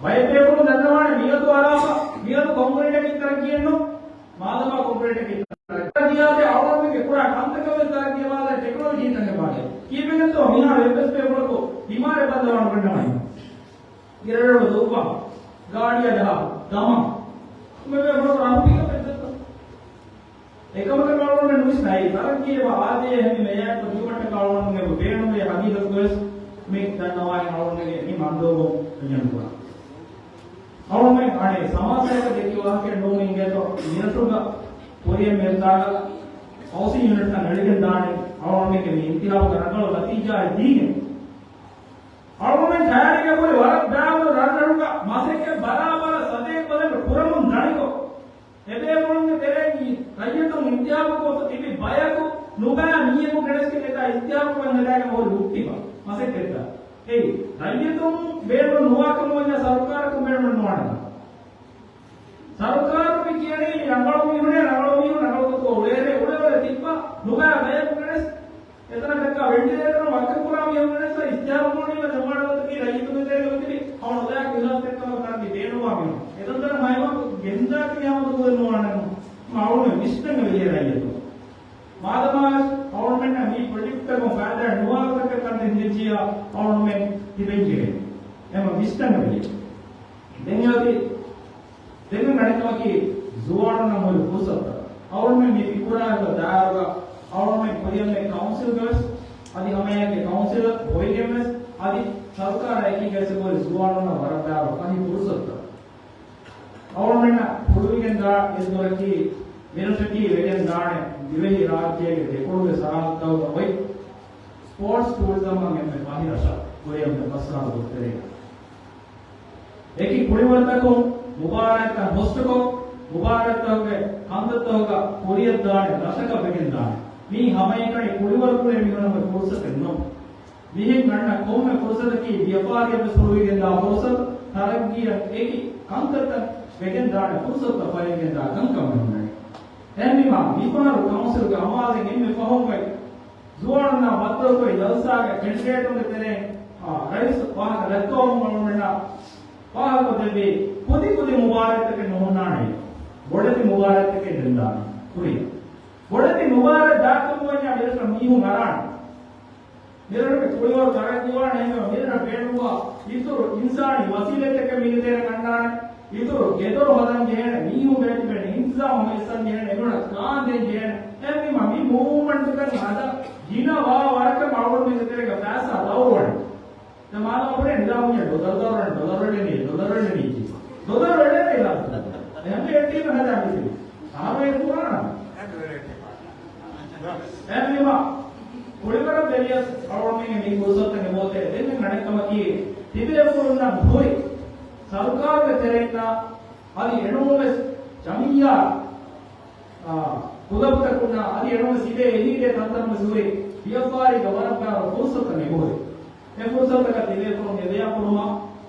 ބައެއް ބޭފުޅުން ދަންނަވާނެ މިއަދު އަރާފަ، މިއަދު ކޮންކްރީޓަކީ ތަރައްގީއެއްނު، މާދަމާ ކޮންކްރީޓަކީ ތަރައްގީއާ އަޅުގަނޑުމެންގެ ކުރާ ކަންތަކަށް ވެސް ތަރައްގީ ވާލާ ޓެކްނޮލޮޖީތައް އެބައާދޭ. ކީއްވެގެންތޯ މިހާރު އެއްވެސް ބޭފުޅަކު ބިމާރެއް ބައްލަވާން ގަންނަވަނީ. އިރަށްރަށް ދުއްވާ، ގާޑިއަށް ޖަހާ، ދަމާ. މި ބޭފުޅަކު ރަހު ޕިކަޕެއް ދެއްތޯ؟ އެކަމަކަށް އަޅުގަނޑުމެން ވިސްނާ، އެ ތަރައްގީ އެބަ އާދޭ އެހެންވީމަ އެއާއެކު ދިޔުމަށްޓަކާ އަޅުގަނޑުމެން އެބަ ބޭނުންވޭ ހަގީގަތުގަ ވެސް މި ދަންނަވާ އަޅުގަނޑުމެންގެ މި މަންދޫބު ވެގެން ކުރާ. އަޅުގަނޑުމެން އަނެއް ސަމާސާއަކަށް ދެއްކި ވާހަކައެއް ނޫނީ އިނގޭތޯ މިރަށުގަ ކުރިއަށް މިއަދާގަ ހައުސިން ޔުނިޓްތައް ނެޅިގެން ދާނެ އަޅުގަނޑުމެންގެ މި އިންތިހާބުގެ ރަނގަޅު ނަތީޖާއެއް ދީގެން. އަޅުގަނޑުމެން ކައިރިގަ ހުރި ވަރަށް ބާވަރު ރަށްރަށުގަ މަސައްކަތް ބަރާބަރަށް ސަދެއްކޮށް ކުރަމުން ދަނިކޮށް، އެބޭފުޅުންގެ ތެރެއިން ރައްޔިތުން އިންތިހާބުކޮށްފަ ތިބި ބަޔަކު ނުބައި މީހަކު ގެނެސްގެން އެތާ އިންތިހާބުކޮށް އެނގިދާގެން ހުރި ހުއްޓިފަ މަސައްކަތްތައް. އެއީ، ރައްޔިތުން ބޭނުން ނުވާކަމަށް ވަންޏާ ސަރުކާރަކުން ބޭނުމެއް ނުވާނެ. ސަރުކާރު މި ކިޔަނީ ރަނގަޅު މީހުނޭ، ރަނގަޅު މީހުން ރަނގަޅު ގޮތުގަ އުޅޭރޭ، އުޅޭވަރެ ތިއްބާ ނުބައި ބަޔަކު ގެނެސް އެތަނަށް ދައްކާ ވެންޓިލޭޓަރު ވައްކަ ކުރާ މީހުން ވެސް އިސްތިހާބު ކުރަނީމަ ޖަމާނަތަކީ ރައްޔިތުންގެ ތެރޭގަ ތިބި ހަމަ ނުލާ ކިހާސް ދެއްކަމަ ކަން ބޭނުންވާ މީހުން. އެތަންތަނަށް ހައިމަ ގެންދާ ކިހާ މަދު ދުވެއް ނުވާނެ. މަ އަޅުގަނޑު ވިސްނަން ވެއްޖެ ރައްޔިތުން. މާދަމާ އަޅުގަނޑުމެންނަށް މި ޕްރޮޖެކްޓްތަކުން ފައިދާ ނުވާ ގޮތަކަށް ކަންތައް ހިނގައްޖިއްޔާ އަޅުގަނޑުމެން ތިބެންޖެހޭ. އެމަ ވިސްނަން ވެއްޖެ. ދެން އަދި ދެން އަނެއްކަމަކީ، ޒުވާނުންނަށް ހުރި ފުރުސަތުތައް. އަޅުގަނޑުމެން މި ފިކުރާއިރު ދާއިރުގަ އަޅުގަނޑުމެން ކުރިއަށް ކައުންސިލްގަވެސް، އަދި ހަމައެކަނި ކައުންސިލަށް އޮތްގެންވެސް، އަދި ސަރުކާރާ އެކީގަވެސް ހުރި ޒުވާނުންނަށް ވަރަށް ދާއިރު ފަހި ފުރުސަތުތައް. އަޅުގަނޑުމެންނަށް ހުޅުވިގެންދާ އެއްދޮރަކީ، މިރަށަކީ ވެގެންދާނެ ދިވެހި ރާއްޖޭގެ ދެކޮޅުގެ ސަރަހައްދުތަކުގަ އޮތް ސްޕޯޓްސް ޓޫރިޒަމްއަށް އެންމެ ފަހި ރަށަށް ކުރިއަށް މި ފަސް ސާޅު ގޮތްތެރޭގަ. އެކި ކުޅިވަރުތަކުން މުބާރާތްތައް ހޮސްޓްކޮށް، މުބާރާތްތަކުގެ ކަންތައްތަކުގަ ކުރިއަށްދާނެ ރަށަކަށް ވެގެންދާނެ. މީ ހަމައެކަނި ކުޅިވަރު ކުރޭ މީހުންނަށް އޮތް ފުރުސަތެއް ނޫން. މިހެން އަންނަ ކޮންމެ ފުރުސަތަކީ ވިޔަފާރިއަށް ވެސް ހުޅުވިގެންދާ ފުރުސަތު، ތަރައްގީއަށް އެކި ކަންތައްތައް ވެގެންދާނެ ފުރުސަތުތައް ފަހިވެގެންދާ ކަންކަމަށް ހުންނަނީ. އެހެންވީމާ، މިފަހަރު ކައުންސިލްގެ އަމާޒެއް އެންމެ ފަހުން އޮތް ޒުވާނުންނާ ބައްދަލުކޮށް ޖަލްސާގެ ކެންޑިޑޭޓުންގެ ތެރެއިން، އާ، ރައީސް ވާހަކަ ދައްކަވަމުން އަޅުގަނޑުމެންނަށް ވާހަކަ ދެއްވި ކުދި ކުދި މުބާރާތްތަކެއް ނުހުންނާނެ. ބޮޑެތި މުބާރާތްތަކެއް ގެންދާނެ ކުރިއަށް. ބޮޑެތި މުބާރާތް ދާކަމުގަ ވަންޏާ މިރަށަށް މީހުން އަރާނެ. މިރަށުގެ ކުޅިވަރު ތަރައްގީވާނެ ހަމަ މިރަށަށް ބޭނުންވާ އިތުރު އިންސާނީ ވަސީލަތްތަކެއް މީގެ ތެރެއަށް އަންނާނެ. އިތުރު ގެދޮރު ހަދަން ޖެހޭނެ، މީހުން ބޭނުން އިންތިޒާމު ހަމަ އިސްކަން ޖެހޭނެ، އެމީހުންނަށް ކާންދޭން ޖެހޭނެ. އެހެންވީމަ މި މޫވްމަންޓުތައް ހަދާ ގިނަ ވާ ވަރަކަށް އަޅުގަނޑުމެންގެ ތެރޭގަ ފައިސާ ދައުރުވަނީ. ދެން މާލާ ހުރޭ ނިޒާމު ޑޮލަރު ދައުރުވަނީ، ޑޮލަރު އެޅެނީ، ޑޮލަރު އެޅެނީ ކީ؟ ޑޮލަރު އެޅެނީ ނިޒާމު. އެހެންވެ އެޓީމް ހަދާ މިތިބި. އާރު އެ ކުރާނަ. އެހެންވީމަ، ކުޅިވަރަށް ވެރިޔަސް އަޅުގަނޑުމެންގެ މި ފުރުސަތު ނިމުމުގެ ދެން އަނެއްކަމަކީ، ތިބޭފުޅުންނަށް ހުރި ސަރުކާރުގެ ތެރެއިންނާ އަދި އެނޫންވެސް ޖަމިއްޔާ، އާ، ކުލަބުތަކުންނާ އަދި އެނޫންވެސް އިބޭ އެހީގެ ތަންތަނުންވެސް ހުރި ވިޔަފާރީގެ ވަރަށް ބާރު ފުރުސަތު ނިމުހުރި. އެ ފުރުސަތަކަށް ތިބޭފުޅުން އެދެޔާކުރުމާ،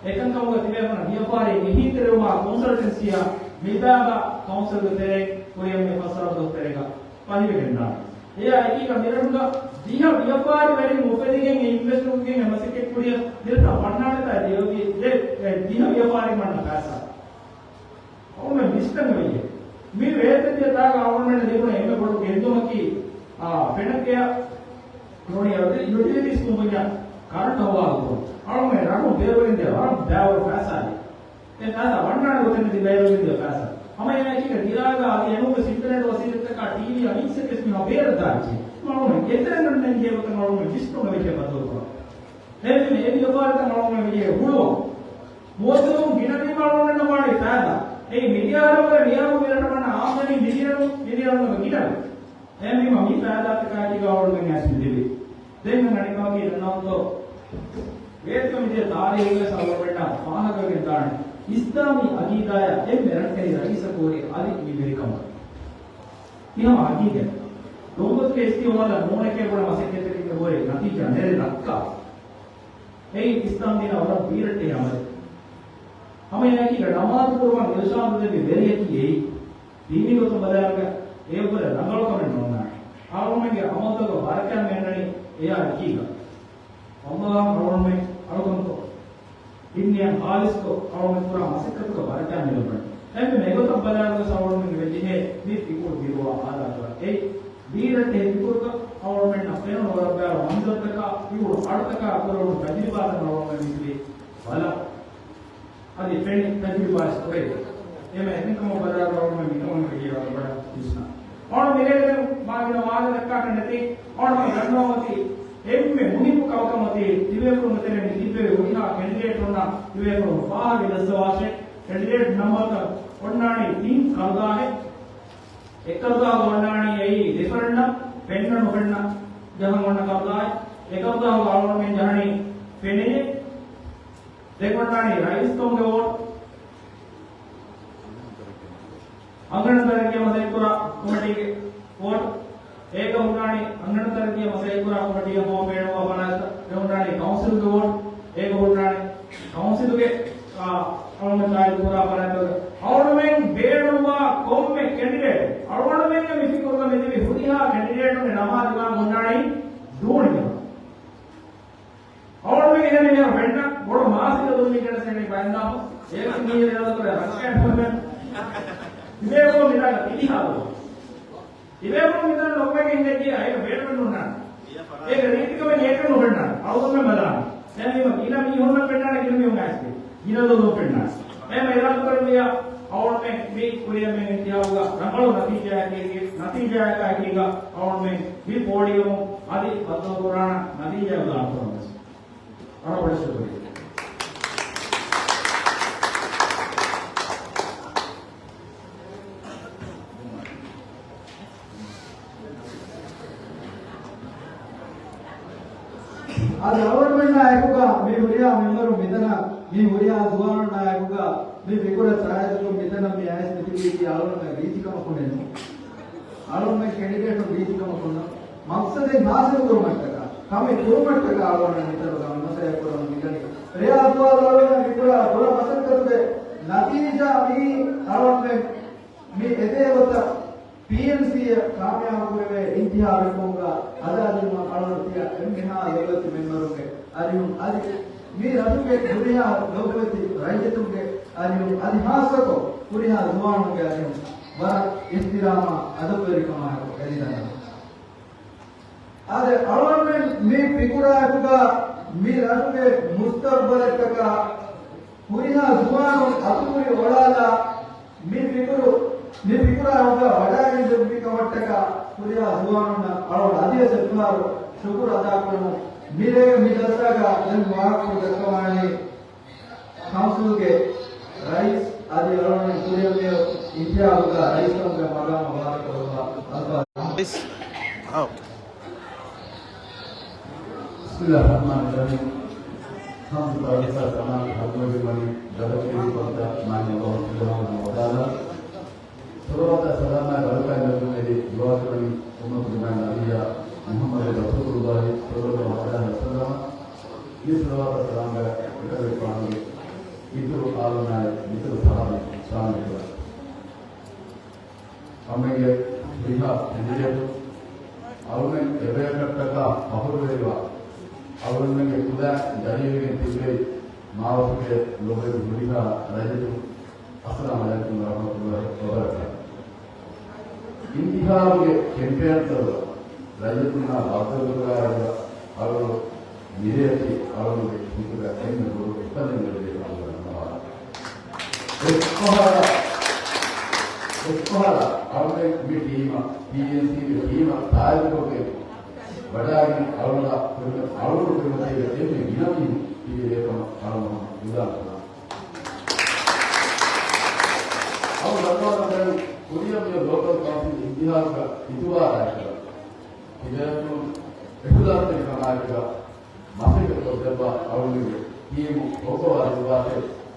އެކަންކަމުގަ ތިބޭފުޅުން ވިޔަފާރީ އެހީތެރިވުމާ ކޮންސަލްޓެންސީއާ މިބާގާ ކައުންސިލްގެ ތެރެއިން ކުރިއަށް މި ފަސް އަރަ ދުވަސް ތެރޭގަ ފަހިވެގެންދާނެ. އެއާ އެކީގަ މިރަށުގަ ދިހަ ވިޔަފާރިވެރިން އުފެދިގެން އެ އިންވެސްޓް ކޮށްގެން އެ މަސައްކަތް ކުރިއަށް ދިރިތަ ވަންނާނެތާ ދިހަ ވި-، ދެ-، އެ ދިހަ ވިޔަފާރި މަންނަ ފައިސާ. އަޅުގަނޑު ވިސްނަން ވެއްޖެ. މި ވޭތެއްގެ ތާގަ އަޅުގަނޑު ލިބުނު އެންމެ ބޮޑު ގެއްލުމަކީ، އާ، ފެނަކެއަށް ނޫނީ ޔުޓިލިޓީސް ކުންފުންޏާ ކަރަންޓު ހަވާލުކުރުން. އަޅުގަނޑު ރަށުން ބޭރުވެގެންދިޔަ ވަރަށް ބައިވަރު ފައިސާއެއް. އެ ފައިސާ ވަންނާނެ ގޮތެއް ނެތި ބޭރުވެގެންދިޔަ ފައިސާ. ހަމަ އެއާއެކީގަ ދިރާގާ އަދި އެނޫންވެސް އިންޓަރނެޓް ވަސީލަތްތަކާ ޓީވީއާ މިކްސަކެސް މިހާ ބޭރަށް ދާއެއްޗެއް. އަޅުގަނޑު އެތެރެން ނެންގޭ ގޮތަށް އަޅުގަނޑު ވިސްނުމެއް ވެއްޖެ ބަދަލުކުރަން. އެހެންވެ، އެ ވިޔަފާރިތައް އަޅުގަނޑުމެން މި ހުޅުވަން. މުވައްޒަފުން ގިނަވީމަ އަޅުގަނޑުމެންނަށް ވާނީ ފައިދާ. އެއީ މިލިޔާރު ވަރަށް މިހާރު މިރަށަށް ވަންނަ އާމްދަނީ މިލިޔަނު، މިލިޔަނު ގިނަވޭ. އެހެންވީމަ މި ފައިދާތަކާއެކީގަ އަޅުގަނޑުމެން އައިސް މި ލިބި. ދެން އަނެއްކަމަކީ ދަންނަވަންތޯ، ވޭތުގަ މިދިޔަ ތާރީހުގަވެސް އަޅުގަނޑުމެންނަށް ފާހަގަވެގެން ދާނެ އިސްލާމީ އަގީދާއާ އެންމެ ރަންކަހި ރައީސަކު ހުރި އަލީ މި ވެރިކަމަށް. މި ހަމަ ހަގީގަތް. ރުއްގަތުގެ އިސްތިއުމާލަށް ނޫނެކޭ ބުނަ މަސައްކަތްތަކެއްގެ ހުރި ނަތީޖާ ނެރެ ދައްކާ. އެއީ އިސްލާމްދީނާ ވަރަށް ވީރައްޓެހި އަމަލެއް. ހަމަ އެއާއެކީގަ ނަމާދު ކުރުމަށް އިރުޝާދު ދެއްވި ވެރިޔަކީ އެއީ. ދީނީ ގޮތުން ބަލާއިރުގަ އެއަށްވުރެ ރަނގަޅުކަމެއް ނޯންނާނެ. އަޅުގަނޑުމެންގެ އަމަލުތަކުގަ ބަރަކާތް މި އަންނަނީ އެއާ އެކީގަ. އައްލާހަށް އަޅުގަނޑުމެން އަޅުކަންކޮށް، ދީން ނިޔަތް ހާލިސްކޮށް އަޅުގަނޑުމެން ކުރާ މަސައްކަތުގަ ބަރަކާތް މި ލިބުނީ. އެހެންވެ އެގޮތަށް ބަލާއިރުވެސް އަޅުގަނޑުމެން ވެއްޖެހޭ މި ފިކުރު ދިރުވާ އާދާކުރަން. އެއީ ވީރައްޓެހި ފިކުރުތައް އަޅުގަނޑުމެންނަށް ފެނުނު ވަރަށް ބާރު މަންޒަރުތަކާ، ފިކުރު އަޑުތަކާ ކުރެވުނު ތަޖުރިބާތައް އަޅުގަނޑުމެން މިތިބީ ބަލަން. އަދި ފެނި ތަޖުރިބާ ސްޓޯރޭޖް. އެމެ އެކަންކަމަށް ބަލާއިރު އަޅުގަނޑުމެން މިކަމުގެ ވެރިޔާ ވަރަށް ބޮޑަށް ވިސްނާ. އަޅުގަނޑު މިރޭގެ މާގިނަ ވާހަކަ ދައްކާކަށް ނެތި. އަޅުގަނޑު ދަންނަވަމަތީ އެންމެ މުހިއްމު ކަމަކަށް އޮތީ ތިބޭފުޅުންގެ ތެރެއިން މި ތިއްބެވި ހުރިހާ ކެނޑިޑޭޓުންނަށް ތިބޭފުޅުން ފާހަގަ ދައްސަވާށޭ. ކެނޑިޑޭޓް ނަމްބަރަކަށް އޮންނާނީ ތިން ކަރުދާހެއް. އެއް ކަރުދާހުގަ އޮންނާނީ އެއީ ރިފަރެންޑަމް ފެންނަ ނުފެންނަ ޖަހަން އޮންނަ ކަރުދާހެއް. އެ ކަރުދާހުގަ އަޅުގަނޑުމެން ޖަހަނީ ފެނެޔޭ. ދެން އޮންނާނީ ރައީސްކަމުގެ ވޯޓް. އަންގަނޑު ތަރައްގީ މަސައްކަތްކުރާ ކޮމިޓީގެ ވޯޓް. އޭގަ ހުންނާނީ އަންގަނޑު ތަރައްގީ މަސައްކަތްކުރާ ކޮމިޓީގެ ފޯމް ބޭނުންވާ ފަރާތްތައް. ދެން ހުންނާނީ ކައުންސިލްގެ ވޯޓް. އޭގަ ހުންނާނީ ކައުންސިލުގެ، އާ، އަޅުގަނޑު ތާއީދު ކުރާ ފަރާތްތަކުގެ އަޅުގަނޑުމެން ބޭނުންވާ ކޮންމެ ކެނޑިޑޭޓެއް އަޅުގަނޑުމެންގެ މި ފިކުރުގަ މި ތިބި ހުރިހާ ކެނޑިޑޭޓުންގެ ނަމާދުގަ ހުންނާނީ ދޫނި ޖަމާ. އަޅުގަނޑުމެން އެހެން މިހާރު ފެންނަ ބޮޑު މާސްތައް ދުންވީ ކަންނޭނގެ ބައިންދާފަ. އޭގަ މީހުން އިރާދަކުރޭ ރަސްކައި ނޫން. ތިބޭފުޅުން މިތާގަ ތިބިހާލު. ތިބޭފުޅުން މިތާން ނުކުމެގެން ހިނގައްޖެ އޭގަ ބޭނުމެއް ނޫންނާނެ. އޭގެ ރީތިކަމެއް އޭކަން ނުފެންނާނެ. އަޅުގަނޑުމެން ބަލާނަން. އެހެންވީމަ ގިނަ މީހުންނަށް ފެންނާނެ، ގިނަ މީހުން އައިސްގެ. ގިނަ ދޮލުން ފެންނާނެ. އެހެން އިރާދަކުރެއްވިއްޔާ އަޅުގަނޑުމެން މި ކުރިއަށް މި އިންތިހާބުގަ ރަނގަޅު ނަތީޖާއެއް، ނަތީޖާއަކާއެކީގަ އަޅުގަނޑުމެން މި ޕޯޑިއަމުން އަދި ބައްދަލުކުރާނަ ނަތީޖާ ލާން ކުރަން ވެސް. ވަރަށް ބޮޑަށް ޝުކުރިއްޔާ. އަދި އަޅުގަނޑުމެންނާ އެކުގަ މި ހުރިހާ މެމްބަރުން މިތަނަށް، މި ހުރިހާ ޒުވާނުންނާ އެކުގަ މި ފިކުރަށް ސައިޑުކޮށް މިތަނަށް މި އައިސް މިތިބީ އަޅުގަނޑުމެން ރީތިކަމަކުންނެއް ނޫން. އަޅުގަނޑުމެން ކެނޑިޑޭޓުން ރީތިކަމަކުންނަށް މަޤްޞަދެއް ހާސިލު ކުރުމަށްޓަކާ، ކަމެއް ކުރުމަށްޓަކާ އަޅުގަނޑުމެން މިތަނުގަ މި މަސައްކަތް ކުރަމުން މިދަނީ. ރެޔާ ސުވާލު އަޅުގަނޑުމެން މިކުރާ ކުރާ މަސައްކަތުގެ ނަތީޖާ މީ އަޅުގަނޑުމެން މި އެދޭ ގޮތަށް ޕީއެންސީއަށް ކާމިޔާބު ކުރެވޭ އިންތިހާބެއްކަމުގަ ހަދާދިނުމަށް އަޅުގަނޑު ތިޔަ އެންމެހާ ދައުލަތު މެމްބަރުންގެ އަރިހުން އަދި މި ރަށުގެ ހުރިހާ ލޮބުވެތި ރައްޔިތުންގެ އަރިހުން އަދި ހާއްސަކޮށް ހުރިހާ ޒުވާނުންގެ އަރިހުން ވަރަށް އިޙްތިރާމާ އަދަބުވެރިކަމާއެކު އެދިދަންނަވަން. އާދެ، އަޅުގަނޑުމެން މި ފިކުރާއެކުގަ މި ރަށުގެ މުސްތަޤްބަލަށްޓަކާ ހުރިހާ ޒުވާނުން އަތުކުރި އޮޅާލާ މި ފިކުރު، މި ފިކުރާއެކުގަ ވަޑައިގެން ދެއްވި ކަމަށްޓަކާ ހުރިހާ ޒުވާނުންނަށް އަޅުގަނޑު އަދިވެސް އެއްފަހަރު ޝުކުރު އަދާކުރަމުން. މިރޭގެ މި ޖަލްސާގަ ދެން ވާހަކަފުޅު ދައްކަވާނީ ކައުންސިލްގެ ރައީސް އަދި އަޅުގަނޑު ކުރިއަށް މިއޮތް އިންތިހާބުގަ ރައީސްކަމުގެ މަގާމަށް ވާދަކުރައްވާ އަލްފާޟިލް. އާ. بسم الله الرحمن الرحيم. ހަމްދު ތައުރީފާ ސަލާމް ހައްގުވެގެންވަނީ ދަރަޖައިރުކޮށްދާ މާތް ﷲ ސުބްޙާނަހޫ ވަތަޢާލާ. ޞަލަވާތާ ސަލާމާއި ބަރަކާތް ލެއްވުމެދި ދުޢާކުރަނީ އުއްމަތުގެ މާތް ނަބިއްޔާ މުޙައްމަދު ރަސޫލުﷲ ޞައްލަﷲ ޢަލައިހި ވަސައްލަމަ. މި ޞަލަވާތާ ސަލާމްގަ އެކަލޭގެފާނުގެ އިތުރު އާލުންނާއި މިތުރު ސަހާބީން ޝާމިލްކުރަން. އަޅުމެންގެ ހުރިހާ ކެންޑިޑޭޓު އަޅުމެން އެބަޔަކަށްޓަކާ ފަޚުރުވެރިވާ، އަޅުމެންގެ ކުލަ ޖަރީވެގެން ތިއްބެވި މާވަކުގެ ލޮބުވެތި ހުރިހާ ރައްޔިތުން، އައްސަލާމު ޢަލައިކުމް ވަރަޙްމަތުﷲ ވަބަރަކާތު. އިންތިހާބުގެ ކެމްޕޭންތައް ރައްޔިތުންނާ ބައްދަލުކުރާއިރު އަޅުގަނޑު މިރޭ އަކީ އަޅުގަނޑުގެ ހިތުގަ އެންމެ ބޮޑު އުފަލެއް ލެއްވި އަޅުގަނޑު ނަމާދު. އެއްފަހަރާ، އެއްފަހަރާ އަޅުގަނޑު މި ޓީމަށް، ޕީއެންސީގެ ޓީމަށް ތާއީދުކޮށްގެން ވަޑައިގެން އަޅުގަނޑާ ކުރިން އަޅުގަނޑު ކުރިމަތީގެ އެންމެ ގިނަ މީހުން ތިބި ރޭކަމަށް އަޅުގަނޑު އިޢުލާން ކުރަން. އަޅުގަނޑު ދަންނަވަން ކުރިއަށް މިއޮތް ލޯކަލް ކައުންސިލް އިންތިހާބުގަ އިތުބާރާއެކުގަ ތިބޭފުޅުން އިޚްލާޞްތެރިކަމާއެކުގަ މަސައްކަތް ކޮށްދެއްވާ އަޅުގަނޑުގެ ޓީމު ހޮއްގަވާ ދެއްވާތީ،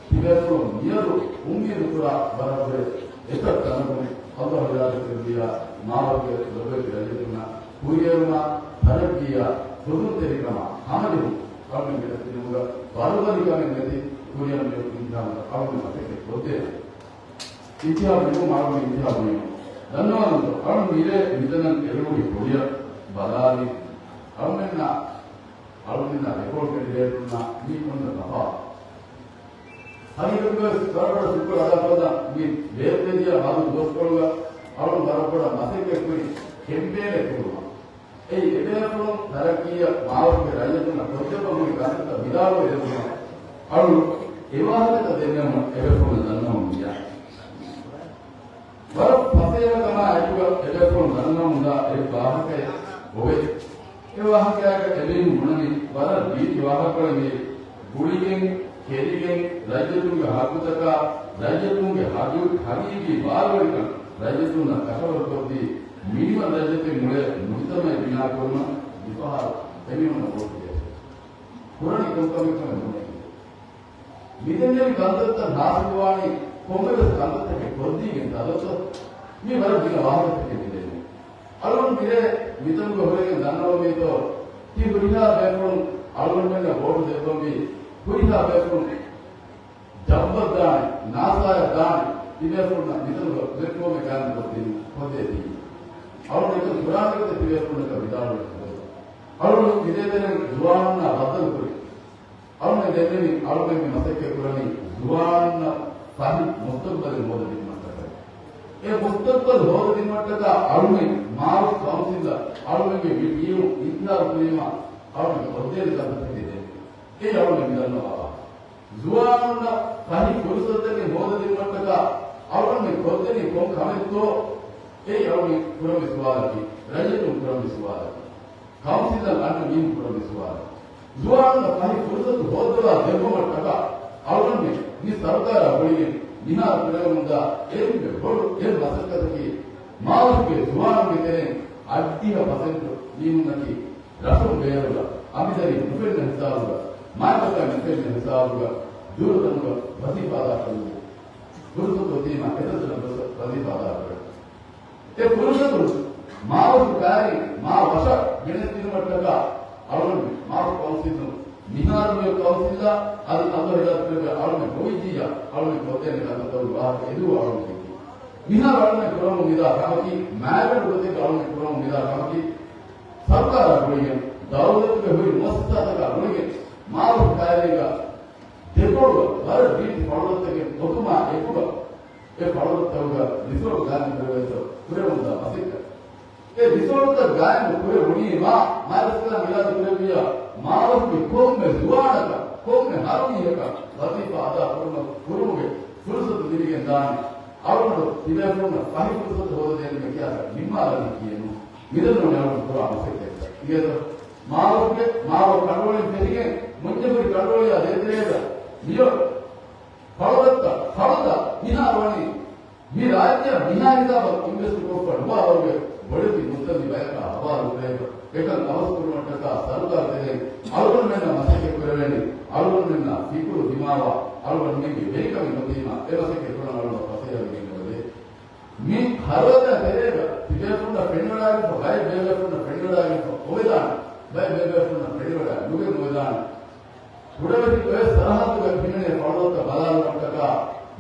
ތިބޭފުޅުން މިއަދު އުއްމީދު ކުރާ ވަރަށްވުރެ އެތައް ތަނަކުން ﷲ އިރާދަކުރެއްވިއްޔާ މާވަރުގެ ލޮބުވެތި ރައްޔިތުންނަށް ކުރިއެރުމާ، ތަރައްގީއާ، ހުރުންތެރިކަމާ ހަމަޖެހުން އަޅުގަނޑުގެ ދަތިލުމުގަ ވަރުގަދަކަމެއް ނެތި ކުރިއަށް މިއޮތް އިންތިހާބުގަ އަޅުގަނޑު މަސައްކަތް ކޮށްދޭނަން. އިންތިހާބު ނިމުމުން އަޅުގަނޑު އިންތިހާބު ނިމުން. ދަންނަވަންތޯ، އަޅުގަނޑު މިރޭ މިތަނަށް އެރުވި ކުރިއަށް ބަލާލި އަޅުމެންނާ، އަޅުމެންނާ ރެކޯޑް ކެނޑިޑޭޓުންނާ މީ ކޮންމެ ތަފާތު. ހަގީގަތުގަވެސް ވަރަށް ބޮޑަށް ޝުކުރު އަދާކުރަން މި ބޭއްވެދިޔަ މަދު ދުވަސްކޮޅުގަ އަޅުން ވަރަށް ބޮޑަށް މަސައްކަތްކުރި ކެމްޕޭނެއް ކުރުމަށް. އެއީ އެބޭފުޅުން ތަރައްޤީއަށް މާވަރުގެ ރައްޔިތުންނަށް ކޮށްދެއްވަން ހުރި ކަންތައްތައް ވިދާޅުވެ ދެއްވުމަށް އަޅުން އެވާހަކަތައް ދެންނެވުމަށް އެބޭފުޅުންނަށް ދަންނަވަމުން ދިޔަ. ވަރަށް ފަސޭހަކަމާ އެކުގަ އެބޭފުޅުން ދަންނަވަމުންދާ އެއް ވާހަކައެއް އޮވޭ. އެ ވާހަކައިގަ އެމީހުން ބުނަނީ ވަރަށް ރީތި ވާހަކަކޮޅެއް މިއީ. ގުޅިގެން، ކެރިގެން، ރައްޔިތުންގެ ހައްގުތަކާ، ރައްޔިތުންގެ ހަގީ-، ހަގީގީ ބާރުވެރިކަން ރައްޔިތުންނަށް ކަށަވަރުކޮށްދީ، މިނިވަން ރައްޔިތެއް މުޅޭ މުޖުތަމަޢެއް ބިނާކުރުމަށް މިފަހަރު އެމީހުންނަށް ވޯޓު ދޭ. ކުރަނީ ކޮން ކަމެއްކަމެއް ނޫނޭ. މިދެންނެވި ކަންތައްތައް ހާސިލުވާނީ ކޮންމެވެސް ކަންތައްތަކެއް ކޮށްދީގެންތާ ދޯ؟ މީ ވަރަށް ގިނަ ވާހަކަތަކެއް މިދެންނެވި. އަޅުން މިރޭ މިތަނުގަ ހުރެގެން ދަންނަވަމީތޯ، ތި ހުރިހާ ބޭފުޅުން އަޅުގަނޑުމެންނަށް ވޯޓު ދެއްވަންވީ، ހުރިހާ ބޭފުޅުން ޖައްބަށް ދާނެ، ނާސާޔަށް ދާނެ، ތިބޭފުޅުންނަށް މިތަނުގަ ބުދެއްކުވަމެއް ގާތްގަނޑަކަށް ކޮށްދޭތީ. އަޅުން އެކަން ކުރާނެ ގޮތެއް ތިބޭފުޅުންނަކަށް ވިދާޅުވެ. އަޅުން މިދޭތެރެން ޒުވާނުންނާ ބައްދަލުކުރި. އަޅުން ދެންނެވި އަޅުމެން މި މަސައްކަތް ކުރަނީ ޒުވާނުންނަށް ފަހި މުސްތަޤްބަލެއް ހޯދަދިނުމަށްޓަކައި. އެ މުސްތަޤްބަލް ހޯދަދިނުމަށްޓަކާ އަޅުމެން މާވަރު ކައުންސިލަށް އަޅުމެންގެ މި ޓީމު އިންތިހާބު ކުރީމާ އަޅުމެން ކޮށްދޭނެ ކަންތައްތަކެއް ދެން. އެއީ އަޅުމެން މިދަންނަވާ ވާހަކަ. ޒުވާނުންނަށް ފަހި ފުރުސަތުތަކެއް ހޯދަދިނުމަށްޓަކާ އަޅުމެން ކޮށްދެނީ ކޮން ކަމެއްތޯ؟ އެއީ އަޅުމެން ކުރަންވީ ސުވާލަކީ، ރައްޔިތުން ކުރަންވީ ސުވާލަކީ. ކައުންސިލަށް އަންނަ މީހުން ކުރަންވީ ސުވާލެއް. ޒުވާނުންނަށް ފަހި ފުރުސަތު ހޯއްދަވާ ދެއްވުމަށްޓަކާ އަޅުގަނޑުމެން މި ސަރުކާރާ ގުޅިގެން މިހާރު ކުރެވެމުންދާ އެންމެ ބޮޑު އެއް މަސައްކަތަކީ މާވަރުގެ ޒުވާނުންގެ ތެރެއިން އަށްޑިހަ ޕަސެންޓު މީހުންނަކީ ރަށުން ބޭރުގަ، އަނބިދަރިން ނުފެންނަ ހިސާބުގަ، މާތް ބަކަށް ނުފެންނަ ހިސާބުގަ ދުރުތަނުގަ ވަޒީފާ އަދާކުރަންވީ. ފުރުސަތު އޮތީމާ އެތަންތަނަށް ގޮސް ވަޒީފާ އަދާކުރަން. އެ ފުރުސަތު މާވަރު ކައިރި މާ ވަށަށް ގެނެސްދިނުމަށްޓަކާ އަޅުގަނޑު މާވަރު ކައުންސިލުން މިހާރު މިއޮތް ކައުންސިލާ އަދި އަދު ހިދާޔަތު ކުރެއްވި އަޅުގަނޑު ގޮވިއްޖިއްޔާ އަޅުގަނޑު ކޮށްދޭނެ ކަންތައްތައް ވާހަކަ އެދުވަހު އަޅުގަނޑު ދެއްކި. މިހާރު އަޅުގަނޑު ކުރަމުން މިދާ ކަމަކީ، މާތް ބަނޑު ގޮތެއްގަ އަޅުގަނޑު ކުރަމުން މިދާ ކަމަކީ، ސަރުކާރާ ގުޅިގެން، ދައުލަތުގެ ހުރި މުއައްސަސާތަކާ ގުޅިގެން، މާވަރު ކައިރީގަ ދެކޮޅުގަ ވަރަށް ރީތި ފަޅުރަށްތަކެއް އޮތުމާ އެކުގަ، އެ ފަޅުރަށްތަކުގަ ރިސޯޓް ގާއިމް ކުރެވޭތޯ ކުރެވުނުދާ މަސައްކަތް. އެ ރިސޯޓްތައް ގާއިމް ކުރެވުނީމާ، މާލެ އިސްލާމް އިރާދަ ކުރެއްވިއްޔާ، މާވަރުގެ ކޮންމެ ޒުވާނަކަށް، ކޮންމެ ހަރުމީހަކަށް ވަޒީފާ އަދާ ކުރުމަށް، ކުރުމުގެ ފުރުސަތު ލިބިގެން ދާނެ. އަޅުގަނޑު ތިބޭފުޅުންނަށް ފަހި ފުރުސަތު ހޯދަދޭން ކިޔާ ނިންމާލަނީ ކިޔެއްނު. މިދެންނެވުނީ އަޅުގަނޑު ކުރާ މަސައްކަތްތައް. އިނގޭތޯ؟ މާވަރުގެ، މާވަރު ކަނޑުވަޅިން ފެށިގެން މުންޏަފުރި ކަނޑުވަޅިއާ ދޭތެރޭގަ މިއޮތް ފަޅުރަށްތައް، ފަޅުތައް މިހާރު ވަނީ މި ރާއްޖެއަށް މިހާ ހިސާބަށް އިންވެސްޓް ކޮށްފަ ނުވާ ވަރުގެ ބޮޑެތި މުއްސަނދި ބަޔަކާ ހަވާލު ކުރޭތޯ. އެކަން އަވަސް ކުރުމަށްޓަކާ ސަރުކާރު ތެރެއިން އަޅުގަނޑުމެންނަށް މަސައްކަތް ކުރެވޭނީ. އަޅުގަނޑުމެންނާ ފިކުރު ދިމާވާ، އަޅުގަނޑުމެންގެ ވެރިކަމެއް ނުވީމާ، އެ މަސައްކަތް ކުރަން އަޅުގަނޑަށް ފަސޭހަވެގެން ނުވޭ. މި ހަރަދަ ތެރޭގަ ތިބޭފުޅުންނަށް ފެނިވަޑާގެންފަ، ބައެއް ބޭބޭފުޅުންނަށް ފެނިވަޑާގެންފަ އޮވެދާނެ، ބައެއް ބޭބޭފުޅުންނަށް ފެނިވަޑާ ނުގެން އޮވެދާނެ. ކުޑަވެތި އޮތް ސަރަހައްދުގަ ހިމެނޭ ފަޅުރަށްތައް ބަލާލުމަށްޓަކާ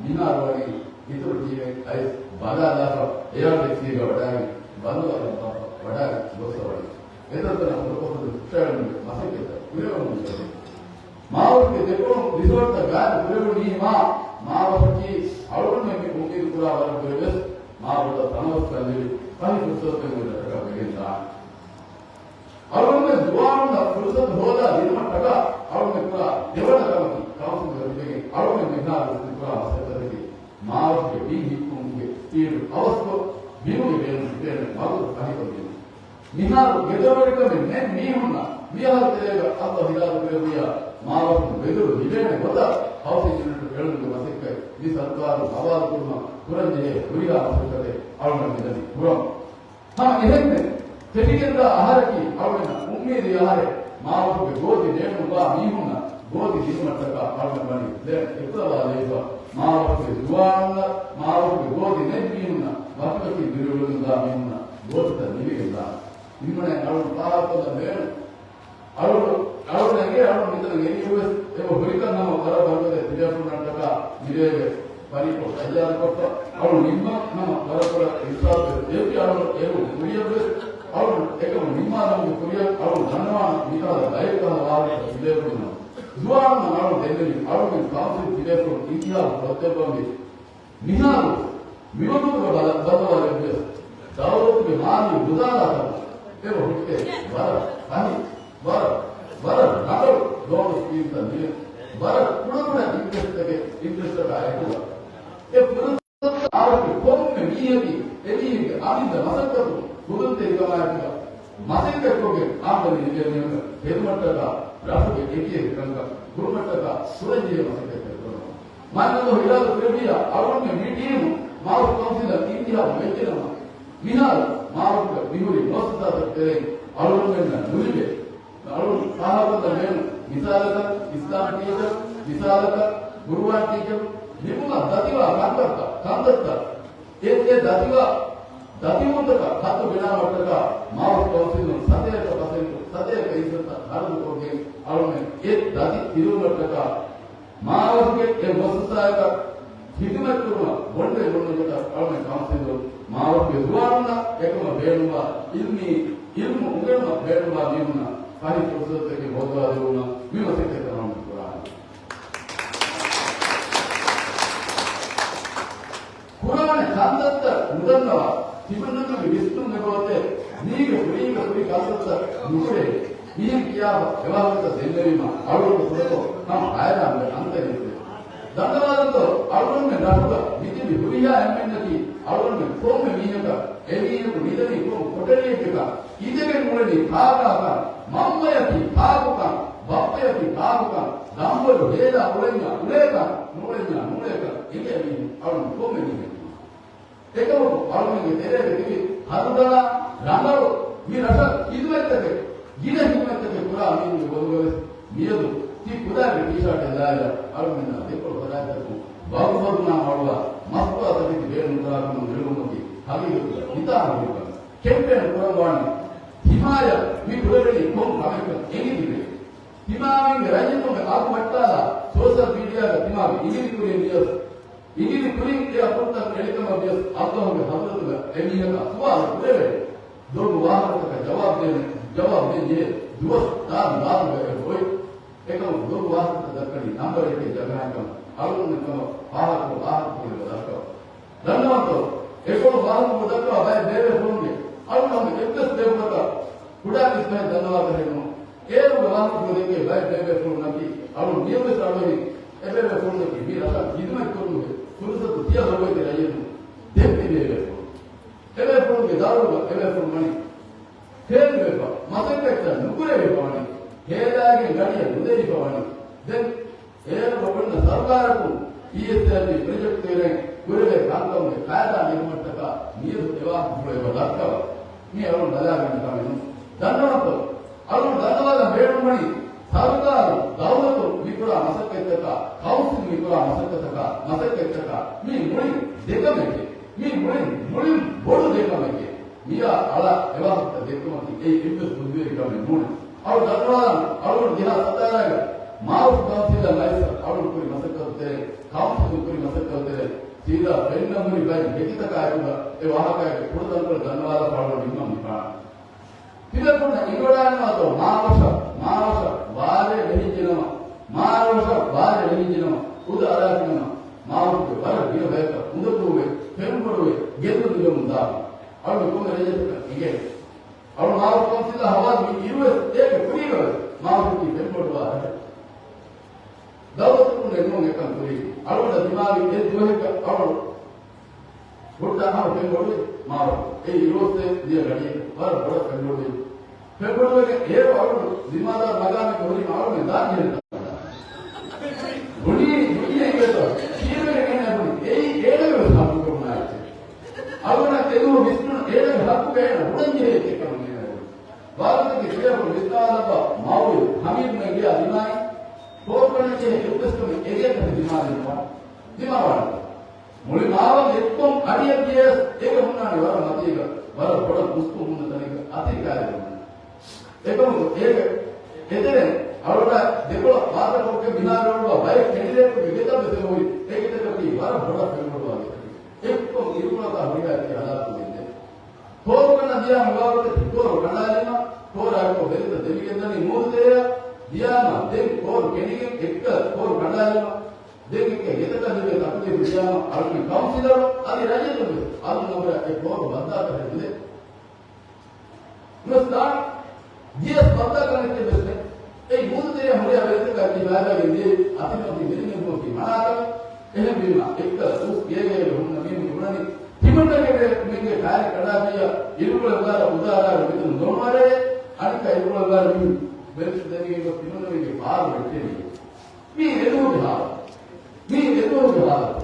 މިހާރު ވަނީ އިތުރު ޓީމެއް އައިސް ބަލާލާފަ، އެއާރް ޓެކްސީގަ ވަޑާގެން، ބަނދުވާލަން ބާފަ ވަޑާގެން ގޮއްސަ ވަނީ. އެތަންތަނަށް ކުޑަކޮށްފަދަ ހުށައެޅުމުގެ މަސައްކަތްތައް ކުރެވެމުން ޖެހޭ. މާވަރުގެ ދެކޮޅު ރިސޯޓްތައް ގާއިމް ކުރެވުނީމާ، މާވަރަކީ އަޅުގަނޑުމެން މި އުއްމީދު ކުރާ ވަރަށް ބޮޑަށް ވެސް މާބޮޑަށް ތަނަވަސްކަން ލިބި، ފަހި ފުރުސަތުތައް އޮތް ރަށަކަށް ވެގެން ދާނެ. އަޅުގަނޑުމެން ޒުވާނުންނަށް ފުރުސަތު ހޯދާ ދިނުމަށްޓަކާ އަޅުގަނޑުމެން ކުރާ ދެވަނަ ކަމަކީ، ކައުންސިލްގަ ތިބެގެން އަޅުގަނޑުމެން މިހާރު ވެސް މި ކުރާ މަސައްކަތަކީ، މާވަރުގެ ބިން ހިއްޕުމުގެ ސްޕީޑު އަވަސްކޮށް، ބިމުގެ ބޭނުން ލިބޭނެ މަގުތައް ފަހިކޮށްދިނުން. މިހާރު ގެދޮރުވެރިކަމެއް ނެތް މީހުންނަށް، މިއަހަރު ތެރޭގަ އައްލާހު އިރާދަ ކުރެއްވިއްޔާ، މާވަރުގެ ގެދޮރު ލިބޭނެ ގޮތަށް ހައުސިން ޔުނިޓު އެޅުމުގެ މަސައްކަތް މި ސަރުކާރުން ހަވާލުކުރުމަށް ކުރަންޖެހޭ ހުރިހާ މަސައްކަތެއް އަޅުގަނޑު މިދަނީ ކުރަން. ހަމަ އެހެންމެ ފެށިގެންދާ އަހަރަކީ އަޅުގަނޑަށް އުއްމީދީ އަހަރެއް. މާވަރުގެ ގޯތި ބޭނުންވާ މީހުންނަށް ގޯތި ދިނުމަށްޓަކާ އަޅުގަނޑު ވަނީ ދެން އެކުލަވާލައިފަ. މާވަރުގެ ޒުވާނުންނަށް، މާވަރުގެ ގޯތި ނެތް މީހުންނަށް، ވަކިވަކި ދިރިއުޅެމުންދާ މީހުންނަށް ގޯތިތައް ލިބިގެންދާނެ. އިންމަނައިން އަޅުގަނޑު ފާހަގަކޮށްލަން ބޭނުން. އަޅުގަނޑު، އަޅުގަނޑު އެނގޭ އަޅުގަނޑު މިތަނަށް އެނގިއިރުވެސް އެބަ ހުރިކަން ހަމަ ވަރަށް ބަރުގަދަ ތިބޭފުޅުންނަށްޓަކާ މިރޭގެ ފަރީކޮށް ތައްޔާރުކޮށްފަ، އަޅު ނިންމަން ހަމަ ވަރަށް ވަރަށް އިންސާފުވެ އެއްވި އަޅު އެއު ކުރިޔަށްވެސް، އަޅު އެކަމު ނިންމާލުމުގެ ކުރިޔަށް އަޅު ދަންނަވާން މިކަހަލަ ބައެއްކަހަލަ ވާހަކަ ތިބޭފުޅުންނަށް. ޒުވާނުންނަށް އަޅު ދެންނެވި އަޅުގެ ކައުންސިލް ތިބޭފުޅުން އިންތިހާބު ކޮށްދެއްވަންވީ. މިހާރު މިވަގުތުގަ ބަލަ-، ބައްދަލުވާލެއްވިޔަސް، ދައުލަތުގެ މާލީ މުދާލާތަކުން އެބަ ހުއްޓޭ ވަރަށް ފަހި، ވަރަށް، ވަރަށް ރަނގަޅު ލޯނު ސްކީމްތައް ނިމެ، ވަރަށް ކުޑަކުޑަ އިންޓްރެސްޓްތަކެއް، އިންޓްރެސްޓަކާ އެކުގަ އެ ފުރަތަމަ އާރަކީ ކޮންމެ މީހަކީ އެމީހެއްގެ އަމިއްލަ މަސައްކަތު ހުރުންތެރިކަމާއެކުގަ މަސައްކަތްކޮށްގެން އާމްދަނީ ލިބޭ މީހުންގެ ޚިދުމަތްތަކާ ރަށުގެ އެކިއެކި ކަންކަން ކުރުމަށްޓަކާ ކުރަންޖެހޭ މަސައްކަތްތައް ކުރަމުން. މާތް އައްލާހު އިރާދަ ކުރެއްވިއްޔާ، އަޅުގަނޑުމެން މި ޓީމު މާވަރު ކައުންސިލަށް އިންތިހާބު ވެއްޖެނަމަ، މިހާރު މާވަރުގަ މިހުރި މުއައްސަސާތައް ތެރެއިން އަޅުގަނޑުމެންނަށް ނުލިބޭ. އަޅުގަނޑު ފާހަގަކޮށްލަން ބޭނުން މިސާލަކަށް، އިސްލާމް ޓީޗަރު، މިސާލަކަށް، ގުރުއާން ޓީޗަރު، މިބުމަށް ދަތިވާ ކަންތައްތައް، ކަންތައްތައް، އެ، އެ ދަތިވާ ދަތިވުންތަކަށް ހައްދު ގެނާމަށްޓަކާ މާވަރު ކައުންސިލުން ސަތޭކަ ޕަސެންޓު، ސަތޭކަ އިންސައްތަ ހަރަދުކޮށްގެން އަޅުމެން އެ ދަތި ތިރުވުމަށްޓަކާ މާވަރުގެ އެ މުއައްސަސާއަކަށް ޚިދުމަތްކުރުމަށް ބޮނޑެ ގުޅުނުގަތަ އަޅުމެން ކައުންސިލުން މާވަރުގެ ޒުވާނުންނަށް އެކަމަށް ބޭނުންވާ އިލްމީ، އިލްމު އުނގެނުމަށް ބޭނުންވާ މީހުންނަށް ފަހި ފުރުސަތުތަކެއް ހޯދުވާދެވުމަށް މި މަސައްކަތްތައް އަޅުމެން ކުރާނެ. ކުރާނެ ކަންތައްތައް ނުދަންނަވާ، ތިމަންނަމެންގެ ވިސްނުން އެބައޮތޭ، މީގެ ކުރީގަ ކުރި ކަންތައްތައް ނުކުރޭ. މިހެން ކިޔާފަ އެވާހަކަތައް ދެންނެވީމަ، އަޅުގަނޑު ކުޑަކޮށް ހަމަ ހައިރާންވެ އަންތައް އެނގޭ. ދަންނަވާލަންތޯ، އަޅުގަނޑުމެން ރަށުގަ މިތިބި ހުރިހާ އެންމެންނަކީ، އަޅުގަނޑުމެން ކޮންމެ މީހަކަށް އެމީހަކު ނިދަނީ ކޮން ކޮޓަރިއެއްގެކަން، އިނދެގެން އުޅެނީ ކާކާކަން، މަންމަޔަކީ ކާކުކަން، ބައްޕަޔަކީ ކާކުކަން، ދަންބޮޑު ހޭލާ އުޅެންޏާ އުޅޭކަން، ނޫޅެންޏާ ނޫޅޭކަން އެނގޭ މީހުން އަޅުގަނޑު ކޮންމެ މީހަކީ. އެކަމަކު އަޅުގަނޑުގެ ތެރޭގަ ތިބި ހަރުދަނާ ރަނގަޅު މި ރަށަށް ހިދުމަތްތަކެއް، ގިނަ ހިދުމަތްތަކެއް ކުރާ މީހުންގެ ގޮތުގަވެސް މިއަދު ތި ކުލާގެ ޓީޝާޓެއް ލާއިރާ އަޅުގަނޑުމެންނާ ދެކޮޅު ފަރާތްތަކުން ބަގުބަދުނާ މަޅުވާ މަސްތުވާތަކެތި ބޭނުންކުރާކަމަށް އެޅުމަކީ ހަގީގަތުގަ ހިތާމަހުރިކަމެއް. ކެމްޕޭން ކުރަންވާނީ ތިމާޔަށް މި ކުރެވެނީ ކޮން ކަމެއްކަން އެނގިތިބޭ. ތިމާމީހުންގެ ރައްޔިތުންގެ އަގު ވައްޓާލާ ސޯޝަލް މީޑިއާގަ ތިމާގެ އިނގިލި ކުރިން ވިޔަސް، އިނގިލި ކުރިން އެ އަތުރުތައް އެޅިކަމަށް ވިޔަސް އައްލާހުގެ ޙަޟްރަތުގަ އެމީހަކާ ސުވާލު ކުރެވޭ. ދޮގު ވާހަކަތަކަށް ޖަވާބު ދޭނެ، ޖަވާބު ދޭން ޖެހޭ ދުވަސް ދާން ދާތުގަ އެބަ އޮތް. އެކަމަކު ދޮގު ވާހަކަތައް ދައްކަނީ ނަންބަރެއްގެ ޖަގަހައިން ކަމަށް އަޅުގަނޑުމެން ކަމަށް ފާހަގަކޮށް ވާހަކަ ކުރެވޭ ދައްކަވާ. ދަންނަވަންތޯ؟ އެކޮޅު ވާހަކަ ދައްކާ ބައެއް ބޭބޭފުޅުންގެ އަޅުގަނޑު އެއްވެސް ބޭފުޅަކަށް ކުޑަ މިސްކިތް ދަންނަވާކަށެއް ނޫން. އޭރުގެ ވާހަކަ ދެއްކޭ ބައެއް ބޭބޭފުޅުންނަކީ އަޅު ނިޔަވެސް އަޅުވެހި އެބޭބޭފުޅުންނަކީ މި ރަށަށް ޚިދުމަތް ކުރުމުގެ ފުރުސަތު ތިޔަ ލޮބުވެތި ރައްޔިތުން ދެއްވި ބޭބޭފުޅުން. އެބޭފުޅުންގެ ދަރުން އެބޭފުޅުން ވަނީ ފެއިލް ވެފަ، މަސައްކަތްތައް ނުކުރެވިފަ ވަނީ، ހޭލާގެން ގަޑިއަށް ނުދެވިފަ ވަނީ. ދެން އޭރު އޮންނަ ސަރުކާރަކުން ޕީއެސްއެލްޑީ ޕްރޮޖެކްޓް ތެރެއިން ކުރެވޭ ކަންކަމުގެ ފައިދާ ނެގުމަށްޓަކާ ނިޔަތު އެވާހަކަފުޅު އެބަ ދައްކަވަ. މި އަޅުން ބަލާގަންނަ ކަމެއް ނޫން. ދަންނަވަންތޯ؟ އަޅުން ދަންނަވާލަން ބޭނުންވަނީ ސަރުކާރު، ދައުލަތު މިކުރާ މަސައްކަތްތަކާ، ކައުންސިލް މިކުރާ މަސައްކަތަކާ، މަސައްކަތްތަކާ މީ މުޅިން ދެކަމެކޭ. މީ މުޅިން، މުޅިން ބޮޑު ދެކަމެކޭ. މިއާ އަޅާ އެވާހަކަ ދެއްކުމަކީ އެއީ އެއްވެސް ބުދުވެރި ކަމެއް ނޫނޭ. އަޅު ދަންނަވާލަން، އަޅުގަނޑު ދިހަ ސަތާރައިގަ މާވަރު ކައުންސިލްއަށް އައިސް އަޅުގަނޑު ކުރި މަސައްކަތު ތެރޭ، ކައުންސިލުން ކުރި މަސައްކަތު ތެރޭ، ސީދާ ފެންނަމުނި ބައި ހެކިތަކާއެކުގަ އެ ވާހަކައިގެ ކުޑަތަންކޮޅެއް ދަންނަވާލާފަ އަޅުގަނޑު ނިންމަން މި ކާން. ތިބޭފުޅުންނަށް އިނގޮޑާންވާތޯ މާވަށަށް، މާވަށަށް ވާރޭ ނެހިއްޖެނަމަ، މާވަށަށް ވާރޭ ނެހިއްޖެނަމަ، އުދަ އަރާތިނަމަ، މާވަށުގެ ވަރަށް ގިނަ ބަޔަކަށް އުނދަގޫވެ، ފެންބޮޑުވެ، ގެއްލުން ލިބެމުން ދާ. އަޅުގަނޑު ކޮންމެ ރައްޔިތަކަށް އެނގޭ. އަޅު މާވަށު ކައުންސިލާ ހަވާލު މި އިރުވެސް އޭގެ ކުރީގަވެސް މާވަށަކީ ފެންބޮޑުވާ ރަށެއް. ދައުލަތަކުން އެންމެ އެކަން ކުރީ. އަޅުގަނޑަށް ދިމާވި އެއް ދުވަހެއްގަ އަޅު ހުއްޓަ އަހަރު ފެންބޮޑުވި މާވަށު. އެ އިރުއޮއްސޭ ދިޔަ ގަޑިއެއް ވަރަށް ބޮޑަށް ފެންބޮޑުވި. ފެންބޮޑުވެގެން އޭރު އަޅުގަނޑު ޒިންމާދާރު މަގާމެއްގަ ހުރީމަ އަޅުގަނޑު ދާން ޖެހެން. ބުނީ، ބުނީ އެނގޭތޯ؟ ކީއްވެގެން އޭނަ ބުނީ؟ އެއީ އޭނަގެ ވެސް ހައްގު ކަމުނާ އެއްޗެއް. އަޅުގަނޑަށް އެދުވަހު ވިސްނުނު އޭނަގެ ހައްގުގަ އޭނަ ބުނަން ޖެހޭ އެއްޗެއް ކަމަށް އޭނަ ބުނީ. ވާގޮތަކީ ތިބޭފުޅުން ވިސްނާލައްވާ މައުލޫ ހަމީދުމެން ގެޔާ ދިމާއިން ފޯރުކަން ޖެހޭ އެއްވެސް ކަމެއް އެގޭތަކެއް ދިމާލެއް ނުވާނެ. ދިމާވާނެ. މުޅި މާވަން އެއްކޮން އަޑިއަށް ދިޔަޔަސް އޭގަ ހުންނާނެ ވަރަށް މަތީގަ ވަރަށް ބޮޑަށް ހުސްކޮށް ހުންނަ ތަނެއްގަ އަތިރިކާއެއް ހުންނާނެ. އެކަމަކު އޭގެ އެތެރެ އަޅުގަނޑަށް ދެކޮޅަށް ވާތަކޮށްގެން މިހާރު އުޅުއްވާ ބައެއް ކެނޑިޑޭޓުގެ ގެތައް ވެސް އެބަހުރި. އެ ގެތަކަކީ ވަރަށް ބޮޑަށް ފެންބޮޑުވާ ގެތަކެއް. އެއްކޮށް އިރުކޮޅަކާ ހުރިހާ އެއްޗެއް ހަލާކުވެގެންދޭ. ފޯރުކަން ދިޔާ މި ވާގޮތަކީ ފޯރު ކަނޑާލީމަ، ފޯރާ އެއްކޮށް ބެލިތައް ދެވިގެންދަނީ މޫދު ތެރެއަށް ދިޔާމަ، ދެން ފޯރު ކެނޑިގެން އެއްކަލަ ފޯރު ކަނޑާލީމަ، ދެން އެއްކަލަ ގެތަކަށް ލިބޭ ތަކުލީފު ދިޔާމަ، އަޅުގަނޑު ކައުންސިލަރު އަދި ރައްޔިތުން ވެސް އަލުން އަބަރަށް އެ ފޯރު ބައްދާކަށެއް ނުދޭ. ނުވެސް ދާން ދިޔަސް ބައްދާ ކަނެއްކެއް ވެސް ނެތް. އެއީ މޫދު ތެރެއަށް ހުރިހާ ބެލިތަކާ އެއީ ބައިބައިގެން ދިޔައީ އަތިމަތި މިރިނގެންދުވަކީ މަނާކަމެއް. އެހެންވީމަ، އެއްކަލަ އުސް ގޭގޭގަ ހުންނަ މީހުން ބުނަނީ، ތިމަންނަގެ މެންގެ ކާރި ކަނޑާފިއްޔާ އިރުކޮޅެއް ވާރަ އުދާރާގެ މެދުން ދޮނުވަރޭ، އަނެއްކާ އިރުކޮޅެއް ވާރަ މީހުން ބެލިތައް ދެމިގެން ގޮސް ތިމަންނަމެންގެ ފާރު ވެއްޓެނީ. މީ އެދުވަހުގެ ހާލަތު. މީ އެދުވަހުގެ ހާލަތު.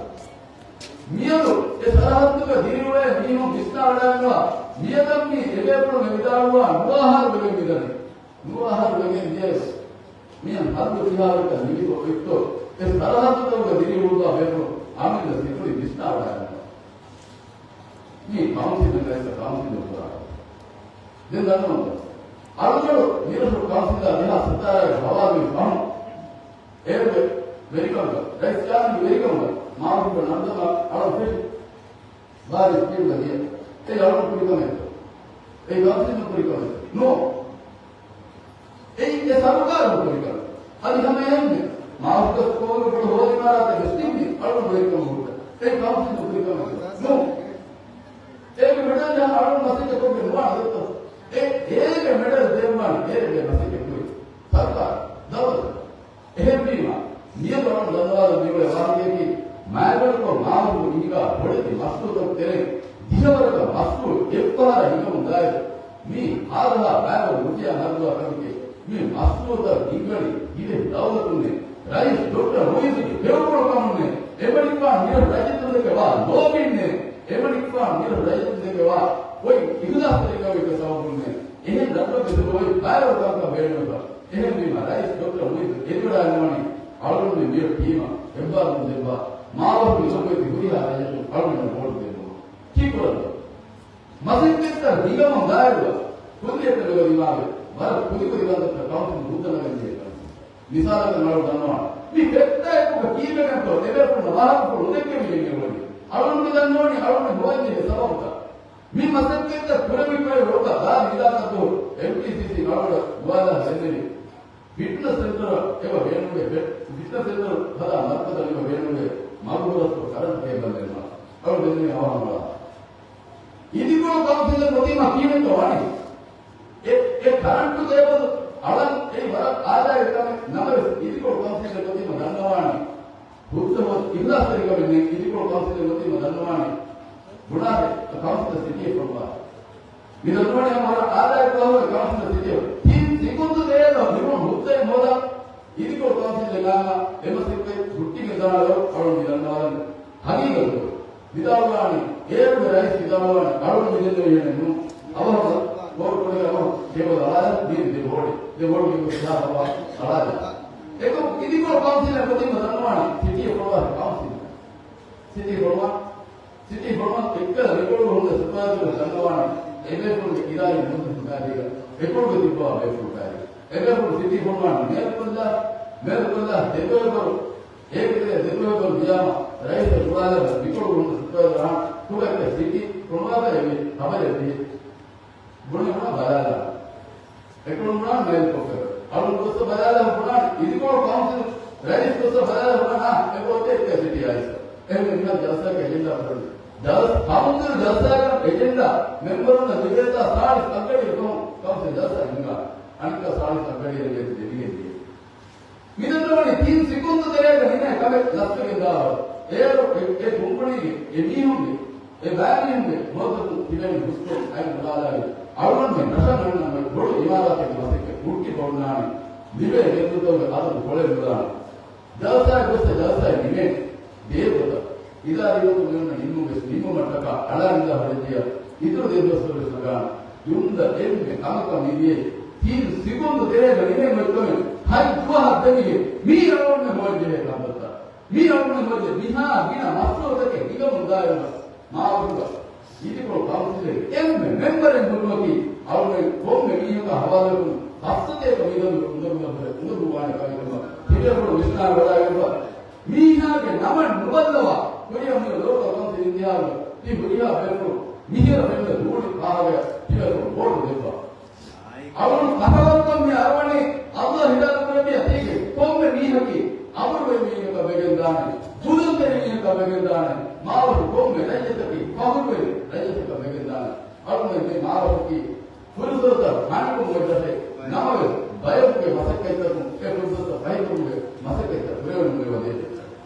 މިއަދު އެ ސަރަހައްދުގަ ދިރިއުޅޭ މީހުން ވިސްނާވަޑައިގަންނަވާ، މިއަދަށް މީ އެބޭފުޅުން އެ ވިދާޅުވާ ނުވާހާރު ވެގެން މިދަނީ. ނުވާހާރު ވެގެން ދިޔަޔަސް މިއަން ހައްލު ކިހާވަރަކަށް ލިބިގޮތްތޯ އެ ސަރަހައްދުތަކުގަ ދިރިއުޅުއްވާ ބޭފުޅުން އަމިއްލަ ސިކުނޑި ވިސްނާވަޑައިގަންނަވާ. މީ ކައުންސިލް ނައިސް ކައުންސިލް ކުރާ. ދެން ދަންނަވަންތޯ؟ އަޅުގަނޑު މިރަށު ކައުންސިލާ ދިހަ ސަތާރައިގެ ހަވާލުވި ފަހުން އޭރުގެ ވެރިކަމުގަ، ރައީސް ޖާމިލްގެ ވެރިކަމުގަ މާވަރުގެ ނަންދަމާ އަޅަން ފެށި ބާރީ ސްޕީޑުގަ ދިޔަ. އެއީ އަޅުގަނޑު ކުރި ކަމެއްތޯ؟ އެއީ ކައުންސިލުން ކުރި ކަމެއްތޯ؟ ނޯ. އެއީ އެ ސަރުކާރުން ކުރި ކަމެއް. އަދި ހަމަ އެހެންމެ މާވަރުގެ ސްކޫލު ބޮޑު ހޯލި އިމާރާތެއް ވެސް ތިއްބީ އަޅުގަނޑު ވެރިކަމުން ހުއްޓަ. އެއީ ކައުންސިލުން ކުރި ކަމެއްތޯ؟ ނޯ. އޭގެ މެޑަލް ޖަހާ އަޅުގަނޑު މަސައްކަތް ކޮށްގެން ނުވާނެ ދޯ؟ އެ، އޭގެ މެޑަލް ދޭންވާނީ އޭރުގެ މަސައްކަތް ކުރި ސަރުކާރު، ދައުލަތު. އެހެންވީމަ، މިއަދު އަޅުގަނޑު ދަންނަވާލަން މިއުޅޭ ވާހަކަޔަކީ، މާތްވަރުކޮށް މާވަރު ހިނގާ ބޮޑެތި މަޝްރޫއުތަކުގެ ތެރެއިން ދިހަވަރަކަށް މަޝްރޫއު އެއްފަހަރާ ހިނގަމުން ދާއިރު، މީ ހާދަހާ ބައިވަރު ރުފިޔާ ހައްދުވާ ކަމެކޭ. މި މަޝްރޫއުތައް ހިންގަނީ ދިވެހި ދައުލަތުންނޭ، ރައީސް ޑޮކްޓަރ މުއިއްޒުގެ ހެޔޮކޮޅު ކަމުންނޭ، އެމަނިކުފާނު މިރަށު ރައްޔިތުންދެކެ ވާ ލޯބިންނޭ، އެމަނިކުފާނު މިރަށު ރައްޔިތުންދެކެ ވާ އޮތް އިހުލާސްތެރިކަމެއްގެ ސަބަބުންނޭ. އެހެން ރަށްރަށް ދެކެ އޮތް ބައިވަރު ކަންކަން ބޭނުންވެފަ. އެހެންވީމަ، ރައީސް ޑޮކްޓަރ މުއިއްޒު އެދިވަޑައިގަންނަވަނީ އަޅުގަނޑުމެން މިރަށް ޓީމަށް އެއްބާރުލުން ދެއްވާ މާވަރުގެ ލޮބުވެތި ހުރިހާ ރައްޔިތުން އަޅުގަނޑަށް ވޯޓް ދެއްވުމަށް. ކީއްކުރަންތޯ؟ މަސައްކަތްތައް ހިނގަމުން ދާއިރުވާ ކުއްލިއަކަށް ވެވަދިމާވެ، ވަރަށް ކުދިކުދި ކަންތައްތައް ކައުންސިލުން ހުއްދަނަގަން ޖެހޭ ކަން. މިސާލަކަށް އަޅު ދަންނަވާނަން، މި ފެއްޓާއެކުގަ ކީއްވެގެންތޯ އެބޭފުޅުންނަށް ވާހަކަފުޅު ނުދެއްކެވިގެން އެބައޮތް. އަޅުގަނޑު މި ދަންނަވަނީ އަޅުގަނޑު ނުވަންޖެހޭ ސަބަބުތައް. މި މަސައްކަތްތައް ކުރެވިފައި ރޯގަ ދާ މިދާކަށްދު އެމްޓީސީސީ އަޅުގަނޑަށް ގޮވާލާ ދެންނެވި. ފިޓްނަސް ސެންޓަރ އެބަ ބޭނުންވޭ، ފެ-، ފިޓްނަސް ސެންޓަރ ހަދާ މަރުކަޒަށް އެބަ ބޭނުންވޭ މަގު ހުރަސްކޮށް ކަރަންޓް ކޭބަލް ދެންނާ. އަޅުގަނޑުމެން އަވަހަށް އުޅާ. އިދިކޮޅު ކައުންސިލަށް އޮތީމަ ކިހިނެއްތޯ ވާނީ؟ އެ، އެ ކަރަންޓު ކޭބަލް އަޅަން އެއީ ވަރަށް އާދައިގެ ކަމެއް. ނަމަވެސް އިދިކޮޅު ކައުންސިލަށް އޮތީމަ ދަންނަވާނީ ހުއްދަ ހުއްދަ އިހްލާސްތެރިކަމެއް ނެތް. އިދިކޮޅު ކައުންސިލަށް އޮތީމަ ދަންނަވާނީ ބުނާހެއް ކައުންސިލަށް ސިޓީއެއް ފޮނުވާ. މި ދަންނަވާނީ ހަމަ ވަރަށް އާދައިގެ ކައުންސިލަށް ސިޓީއެއް. ތިން ސިކުންތު ދޭއް ހިމަން ހުއްދައެއް ހޯދާ. އިދިކޮޅު ކައުންސިލްގެ ނާމަށް އެމަސައްކަތް ހުއްޓިގެން ދާނެ އަޅު މި ދަންނަވާލަން. ހަގީގަތުގަ ވިދާޅުވާނީ، އޭރުގެ ރައީސް ވިދާޅުވާނީ، އަޅުގަނޑު މިދެންނެވިހެނެއް ނޫން. އަވަހަށް ކޯރުކޮޅެއް އަވަހަށް ކޭބަލް އަޅާލަން ދީން ދެ ބޯޑެއް. ދެ ބޯޑުގެ ހިސާބަށް އަޅާލަން. އެކަމު އިދިކޮޅު ކައުންސިލަށް އޮތީމަ ދަންނަވާނީ ސިޓީއެއް ފޮނުވާ ކައުންސިލް. ސިޓީ ފޮނުވާ ސިޓީ ފޮނުވަން އެއްކަލަ ރިކޯޑު ހުންނަ ސުޕަވައިޒަރު ދަންނަވާނެ އެބޭފުޅުގެ އިރާދަ ނުވަތަ ހުންނާދީގަ ރެކޯޑުގަ ތިއްބަވާ ބޭފުޅު ކާރި. އެބޭފުޅު ސިޓީ ފޮނުވާނެ މޭލްކޮށްލާ، މޭލްކޮށްލާ ދެދުވަހު އޭގެ ދެދުވަހު ވިޔާމަ ރައީސަށް ގުޅާލަން ރިކޯޑު ހުންނަ ސުޕަވައިޒަރ އަހާ ކުޑަކަށް ސިޓީ ފޮނުވާފަ އެބި ޚަބަރެއް ދިޔަ. ބުނެ ބުނާ ބަލާލާ. އެކަމުން ބުނާ މޭލްކޮށްފަ. އަޅުން ގޮސް ބަލާލާ ބުނާ އިދިކޮޅު ކައުންސިލް ރައީސް ގޮސް ބަލާލާ ބުނާ އެބޯތެ އެއްކަ ސިޓީ އައިސް. އެހެން މިހާ ޖަލްސާގެ އެޖެންޑާ ބުނާ. ޖަލްސް ކައުންސިލް ޖަލްސާގެ އެޖެންޑާ މެމްބަރުންނަށް ލިބޭތާ ސާޅީސް އަށްގަޑިއެއް ކަމުން ކައުންސިލް ޖަލްސާ ހިންގާ. އަނެއްކާ ސާޅީސް އަށްގަޑިއެއް ދެވިގެން ދިޔަ. މިދަންނަވަނީ ތިން ސިކުންތު ތެރޭގަ ނިމޭ ކަމެއް ލަސްވެގެން ދާވަރު. އޭރު އެ، އެ ކުންފުނީގެ، އެ މީހުންގެ، އެ ބައިމީހުންގެ މުވައްޒަފުން ތިބެނީ ހުސްކޮށް އައި މުދާލާގެ އަޅުގަނޑުމެން ރަށަށް އަންނަ ބޮޑު އިމާރާތެއްގެ މަސައްކަތް ހުއްޓި ބޮޑުނާނެ. ލިބޭ ގެއްލުތަކުގެ އަދަދު ކޮޅެއް ނުދާނެ. ޖަލްސާއެއް ގޮސް ޖަލްސާއެއް ނިމޭ. ދޭ ގޮތަށް އިދާރީ ގޮތުން މިއޮންނަ ނިންމުން ވެސް ނިންމުމަށްޓަކާ އަޅާ ނިދާ ހުރެއްޖިޔާ އިތުރު ދެ ދުވަސްވަރު ވެސް ނަގާނެ. ޖުމްލަ އެންމެ ކަމަކަށް މިދިޔައީ ތިން ސިކުންދު ތެރޭގަ ނިމޭ މޮތްކަމެއް ހަތް ދުވަހަށް ދެމިގެން މީ އަޅުގަނޑުމެން ހޮވަން ޖެހޭ ކަންތައްތައް. މީ އަޅުގަނޑުމެން ހޮވަން ޖެހޭ މިހާ ގިނަ މައްސަލަތަކެއް ހިނގަމުން ދާއިރުގަ މާވަރުގަ އިދިކޮޅު ކައުންސިލެއްގެ އެންމެ މެމްބަރެއް ހުރުމަކީ އަޅުގަނޑު ކޮންމެ މީހަކާ ހަވާލުވެ ފައްސަތޭކަ މިދަނޑު އުނދަގޫލައްވަރެއް އުނދަގޫވާނެ ކަމެއް ކަމަށް ތިބޭފުޅުން ވިސްނާ ވަޑައިގަތްފަ. މީހާގެ ނަމަށް ނުބައްލަވާ، ކުރިއަށް މިއޮތް ލޯކަލް ކައުންސިލް އިންތިހާބުގަ ތި ހުރިހާ ބޭފުޅުން މިހިރަ ފެންނަ ދޫނި ފާހަގަޔަށް ތިބޭފުޅުން ވޯޓު ދެއްވާ. އަޅުގަނޑު ކަށަވަރުކަން މި އަރުވަނީ އަﷲ ހިދާޔަތު ކުރެއްވިޔާ ތީގެ ކޮންމެ މީހަކީ އަބުރުވެރި މީހަކަށް ވެގެންދާނެ، ބުރަންވެރި މީހަކަށް ވެގެންދާނެ، މާވަރު ކޮންމެ ރައްޔިތަކީ ފަހުރުވެރި ރައްޔިތަކަށް ވެގެންދާނެ. އަޅުގަނޑު މި މާވަރަކީ ފުރުސަތަށް ހަނިކުމުގެ ދަށެއް ނަމަވެސް، ބަޔަކުގެ މަސައްކަތްތަކުން އެ ފުރުސަތަށް ފަހިކުމުގެ މަސައްކަތްތައް ކުރެވެން މިވަދޭ.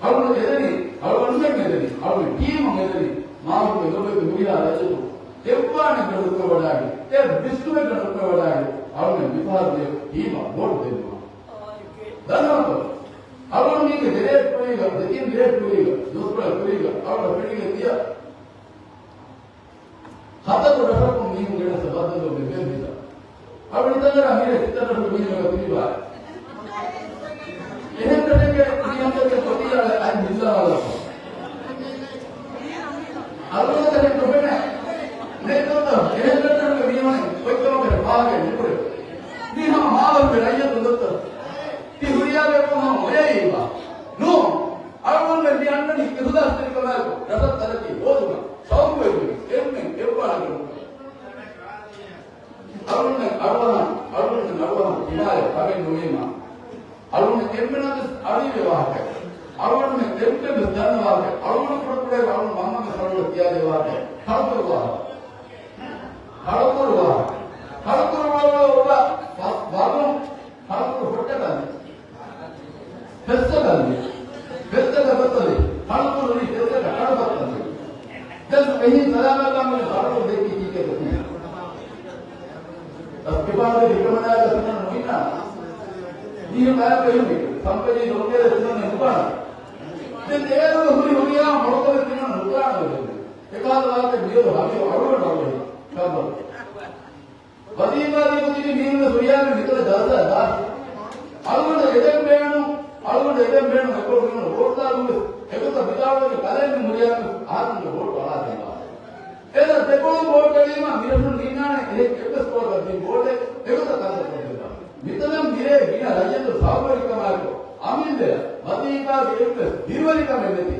އަޅުގަނޑު އެދެނީ، އަޅުގަނޑުމެން އެދެނީ، އަޅުގަނޑު ޓީމުން އެދެނީ، މާވަރުގެ ލޮބުވެތި ހުރިހާ ރައްޔިތުން އެއްވާނެ ގަނޑުކުރަވަޑާގެން، އެ ވިސްނުމެއް ގަނޑުކުރަވަޑާގެން، އަޅުގަނޑު މިފަހަރު އެ ޓީމަށް ވޯޓު ދެއްވުމަށް. ދަންނަވަންތޯ؟ އަޅުގަނޑު މީގެ ދެ ރޭޓް ކުރީގަ، ދެތިން ރޭޓް ކުރީގަ، ދުވަސްކޮޅެއް ކުރީގަ، އަޅުގަނޑު ފެނިގެން ދިޔަ. ހަތަރު ރަށަކުން މީހުން ގެނެސް ބައްދަލު މި ބެން ހިތަށް. އަޅު ހިތަށް މިރޭ ހިތަށް ރަށު މީހުން ތިރިބާ. އެހެން ރަށެއްގެ މީހުންގެ ކޮޓީއާ އައި ހިއްލާ ހަލާކު. އަޅުގަނޑަށް ނުފެނޭ. ނެތް ދޯ އެހެން ރަށުގެ މީހުން ކޮއްކަމަކަށް ފާހަގަ ނުކުރޭ. މީ ހަމަ މާވަރުގެ ރައްޔިތުން ދޮއްތަ؟ ތި ހުރިހާ ބޭފުޅުން ހަމަ އޮޔައީ ބާ؟ ނޫން. އަޅުގަނޑުމެން މި އަންނަނީ އިޚްލާޞްތެރިކަމާއެކު ރަށަށް ތަރައްޤީ ހޯދުމަށް ޝައުޤުވެރިވެގެން އެންމެން އެއްވާނެ ކަމަކަށް. އަޅުގަނޑުމެން އަޑުއަހަން، އަޅުގަނޑުމެން އަޑުއަހަން ކިބާޔަށް ކަމެއް ނުވީމާ. އަޅުގަނޑު އެންމެނަށް ވެސް އަޑުއިވޭ ވާހަކަ. އަޅުގަނޑުމެން އެންމެން ވެސް ދަންނަ ވާހަކަ. އަޅުގަނޑު ކުޑަކުޑައި އަޅުގަނޑު މަންމަގެ ސަޅުގަ ކިޔާދޭ ވާހަކަ. ކަޅުކުރު ވާހަކަ. ކަޅުކުރު ވާހަކަ. ކަޅުކުރު ވާހަކަ އޮބަ ވަ-، ވަގުން ކަޅުކުރު ހޮއްޓަކަށް ފެއްސަގަން ފެއްސަގަ ބައްތަލެ، ކަޅުކުރު ރީ ފެއްސަގަ ކަޅު ބައްތަލެ. ދެން އެހީ ސަލާމަތް ކަމުގެ ކަޅުކުރު ދެއްކި ކީކޭ ދެއްކީ؟ އަސްކިބާގެ ހިކަމަނާގެ ތިމަން ނުއިންނާ. މީހުން އަޔަކަ އެހުނީ. ކަމްޕެނީ ލޯކޭ ތިމަން ނުކާން. ދެން އޭރު ހުރި ހުރިހާ މޮޅުކަމެއް ތިމަން ނުކާން ވެގެން. އެކާލަ ވާހަކަ މިއަދު ހަމީރު އަޅުގަނޑު އަޅުގަނޑު ކަންބަލު. ވަޒީފާ ދީފަ ތިބި މީހުންގެ ހުރިހާ މި މިކަލަ ޖަލްސާ ދާ. އަޅުގަނޑަށް އެދެން ބޭނުން، އަޅުގަނޑަށް އެދެން ބޭނުން އެކޮޅު މީހުން ވޯޓް ދާ ދުވަސް އެގޮތަށް ވިދާޅުވެގެން ކަލޭމެން ހުރިހާ އަހަރުންގެ ވޯޓު އަޅާ ދެއްވާ. އެދަ ދެކޮޅު ވޯޓް އެޅީމަ މިރަށުން ނީންނާނެ އެހެން އެއްވެސް ކޯޓަށް ދިން ވޯޓެއް އެގޮތަށް ކަންތައް ކޮށްދެއްވާ. މިތަނަށް މިރޭ ގިނަ ރައްޔިތު ސައުވެރިކަމާއެކު އަމިއްލަޔަށް ވަޒީފާގެ އެއްވެސް ބިރުވެރިކަމެއް ނެތި.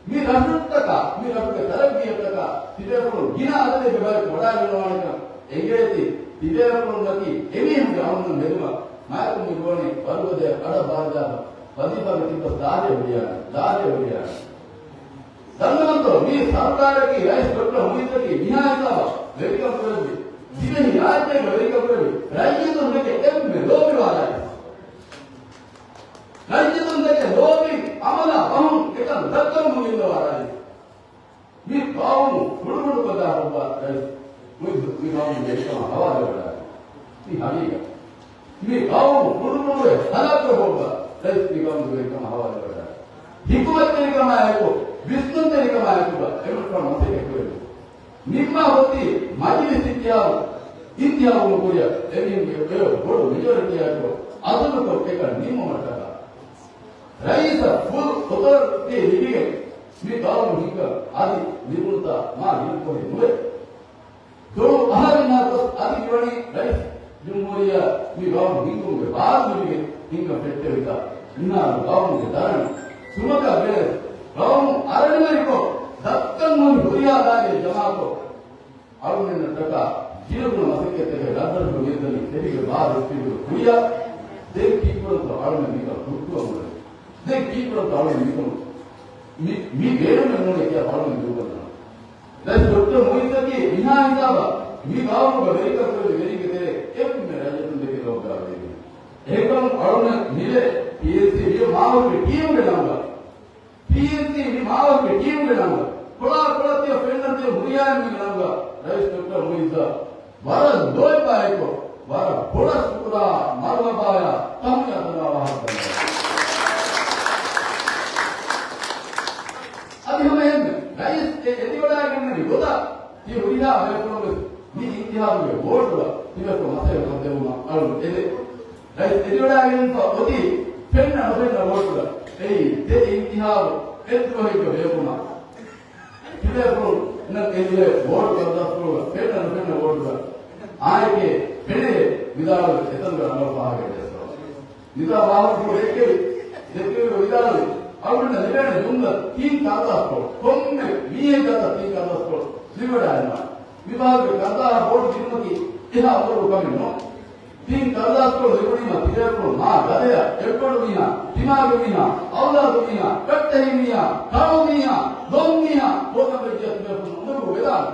މި ރަށަށްޓަކާ، މި ރަށުގެ ތަރައްގީއަށްޓަކާ ތިބޭފުޅުން ގިނަ އަދަދެއްގެ ބަޔަކު ވަޑާގަންނަވާނެކަން އެނގޭތީ، ތިބޭފުޅުންނަކީ އެމީހުންގެ އަމުން މެދުމަށް މާތްކު މި ގުވަނީ ވަރުގަދަޔަށް އަޑަށް ބާރުދާފަ ވަޒީފާގެ ތިއްބަސް ދާދޭ ހުރިޔާނެ، ދާދޭ ހުރިޔާނެ. ދަންނަވަންތޯ، މީ ސަރުކާރަކީ ރައީސް ޑޮކްޓަރ މުއިއްޒަކީ މިހާ ހިސާބަށް ވެރިކަން ކުރެއްވި، ދިވެހި ރާއްޖޭގަ ވެރިކަން ކުރެއްވި، ރައްޔިތުން ދެކެ އެންމެ ލޯބިވާ ރައީސް. ރައްޔިތުން ދެކެ ލޯބި އަމަލާ ބަހުން އެކަން ދައްކަމުން އިންނަވާ ރައީސް. މި ގައުމު ކުޑަކުޑަކޮށް ދާ ހުއްވާ ރައީސް މުއިއްޒު މި ގައުމުގެ ވެރިކަމާ ހަވާލުވެވަޑާ. މި ހަގީގަތް. މި ގައުމު ކުޑަކުޑަކޮށް ހަލާކުކޮށް ހުއްވާ ރައީސް މި ގައުމުގެ ވެރިކަމާ ހަވާލުވެވަޑާ. ހިކުމަތްތެރިކަމާއެކު، ވިސްނުންތެރިކަމާއެކުގަ އެމަނިކުފާނު މަސައްކަތް ކުރެއްވި. ނިންމާ އޮތީ މަޖިލިސް އިންތިހާބު، އިންތިހާބު ކުރިއަށް އެމީހުންގެ ބޮޑު މެޖޯރިޓީއާއެކު އަޒުލުކޮށް އެކަން ނިންމުމަށްޓަކާ. ރައީސަށް ފުލް އޮތޯރިޓީ ލިބިގެން މި ގައުމު ހިންގަން އަދި ލިބުނުތާ މާ ގިނަ ކޮހެއް ނުވޭ. ދޮޅު އަހަރެއް ނާ ގޮސް އަދި މިވަނީ ރައީސް ޖުމްހޫރިއްޔާ މި ގައުމު ހިންގުމުގެ ބާރު ލިބިގެން ހިންގަން ފެއްޓެވިތާ، މިހާރު ގައުމުގެ ދަރަނި ސުމަކަށް ގެނެސް ގައުމު އަރަނިވެރިކޮށް ދައްކަން ހުރި ހުރިހާ ދާއިރާ ޖަމާކޮށް، އަޅުގަނޑަށްޓަކާ ގިނަގުނަ މަސައްކަތްތަކެއް ރައްދަރުފުޅު މިއަދަނީ ތެރޭގެ ބާރު އެއްފިރިވަރު ކުރިއަށް. ދެން ކީއްކުރަންތޯ އަޅުގަނޑު މިކަން ހުއްޓުވަމުން؟ ދެން ކީއްކުރަންތޯ އަޅުގަނޑު މިކަމު މި، މި ބޭނުމެއް ނޫނޭ ކިޔާ އަޅުގަނޑު ދޫކޮށްލަން. ރައީސް ޑޮކްޓަރ މުއިއްޒަކީ މިހާ ހިސާބަށް މި ގައުމުގަ ވެރިކަން ކުރެއްވި ވެރިންގެ ތެރޭ އެންމެ ރައްޔިތުން ދެކެ ލޯބިވާ ވެރިން. އެހެންކަމުން އަޅުގަނޑަށް މިލޭ ޕީއެސްސީ މި މާވަރުގެ ޓީމުގެ ނަންބަރު. ޕީއެސްސީ މި މާވަރުގެ ޓީމުގެ ނަންބަރު. ކޮޅާ ކޮޅަށް ތިޔަ ފެންނަން ތިޔަ ހުރިހާ އެންމެންގެ ނަންބަރު. ރައީސް ޑޮކްޓަރ މުއިއްޒަށް ވަރަށް ލޯތްބާއެކު، ވަރަށް ބޮޑަށް ޝުކުރާ، މަރުހަބާޔާ، ތަހުނިޔާ ދަންނަވާ ވާހަކަ ދަންނަވާ. އަދި ހަމަ އެހެންމެ، ރައީސް އެ އެދިވަޑައިގެންނެވި ގޮތަށް ތި ހުރިހާ ބޭފުޅުން ވެސް މި އިންތިހާބުގެ ވޯޓުގަ ތިބޭފުޅުން މަސައްކަތް ކޮށްދެއްވުމަށް އަޅުގަނޑު އެދެން. ރައީސް އެދިވަޑައިގެންފަ އޮތީ ފެންނަ ނުފެންނަ ވޯޓުގަ. އެއީ ދެ އިންތިހާބު އެއްދުވަހެއްގަ ބޭއްވުމަށް. ތިބޭފުޅުންނަށް އެދިވޭ ވޯޓު ކަރުދާސްފުޅުގަ ފެންނަ ނުފެންނަ ވޯޓުގަ އާއެކޭ ފެނޭ ވިދާޅުވެ އެތަނުގަ ރަނގަޅު ފާހަގައެއް ދެއްވާ. ނިޒާމް ވާހަކަފުޅު އެއްކެވި ދެއްކެވި ވިދާޅުވި، އަޅުގަނޑަށް ލިބޭނެ ޖުމްލަ ތިން ކަރުދާސްފުޅު، ކޮންމެ މީހެއްގެ އަތަށް ތިން ކަރުދާސްފުޅު ލިބިވަޑައިގެންވާނެ. މި ބާރުގެ ކަރުދާހާ ބޯޑު ދިނުމަކީ އެހާ އުނދަގޫ ކަމެއް ނޫން. ތިން ކަރުދާސްފުޅު ލިބުނީމަ ތިބޭފުޅުން މާ ގަދަޔަށް، އެއްބަނޑު މީހާ، ތިމާގެ މީހާ، އައުލާދު މީހާ، ކައްޓެހި މީހާ، ކަޅު މީހާ، ދޮން މީހާ، ކޯކަނބެއްޖެ ތިބޭފުޅުން އުނދަގޫ ވެދާނެ.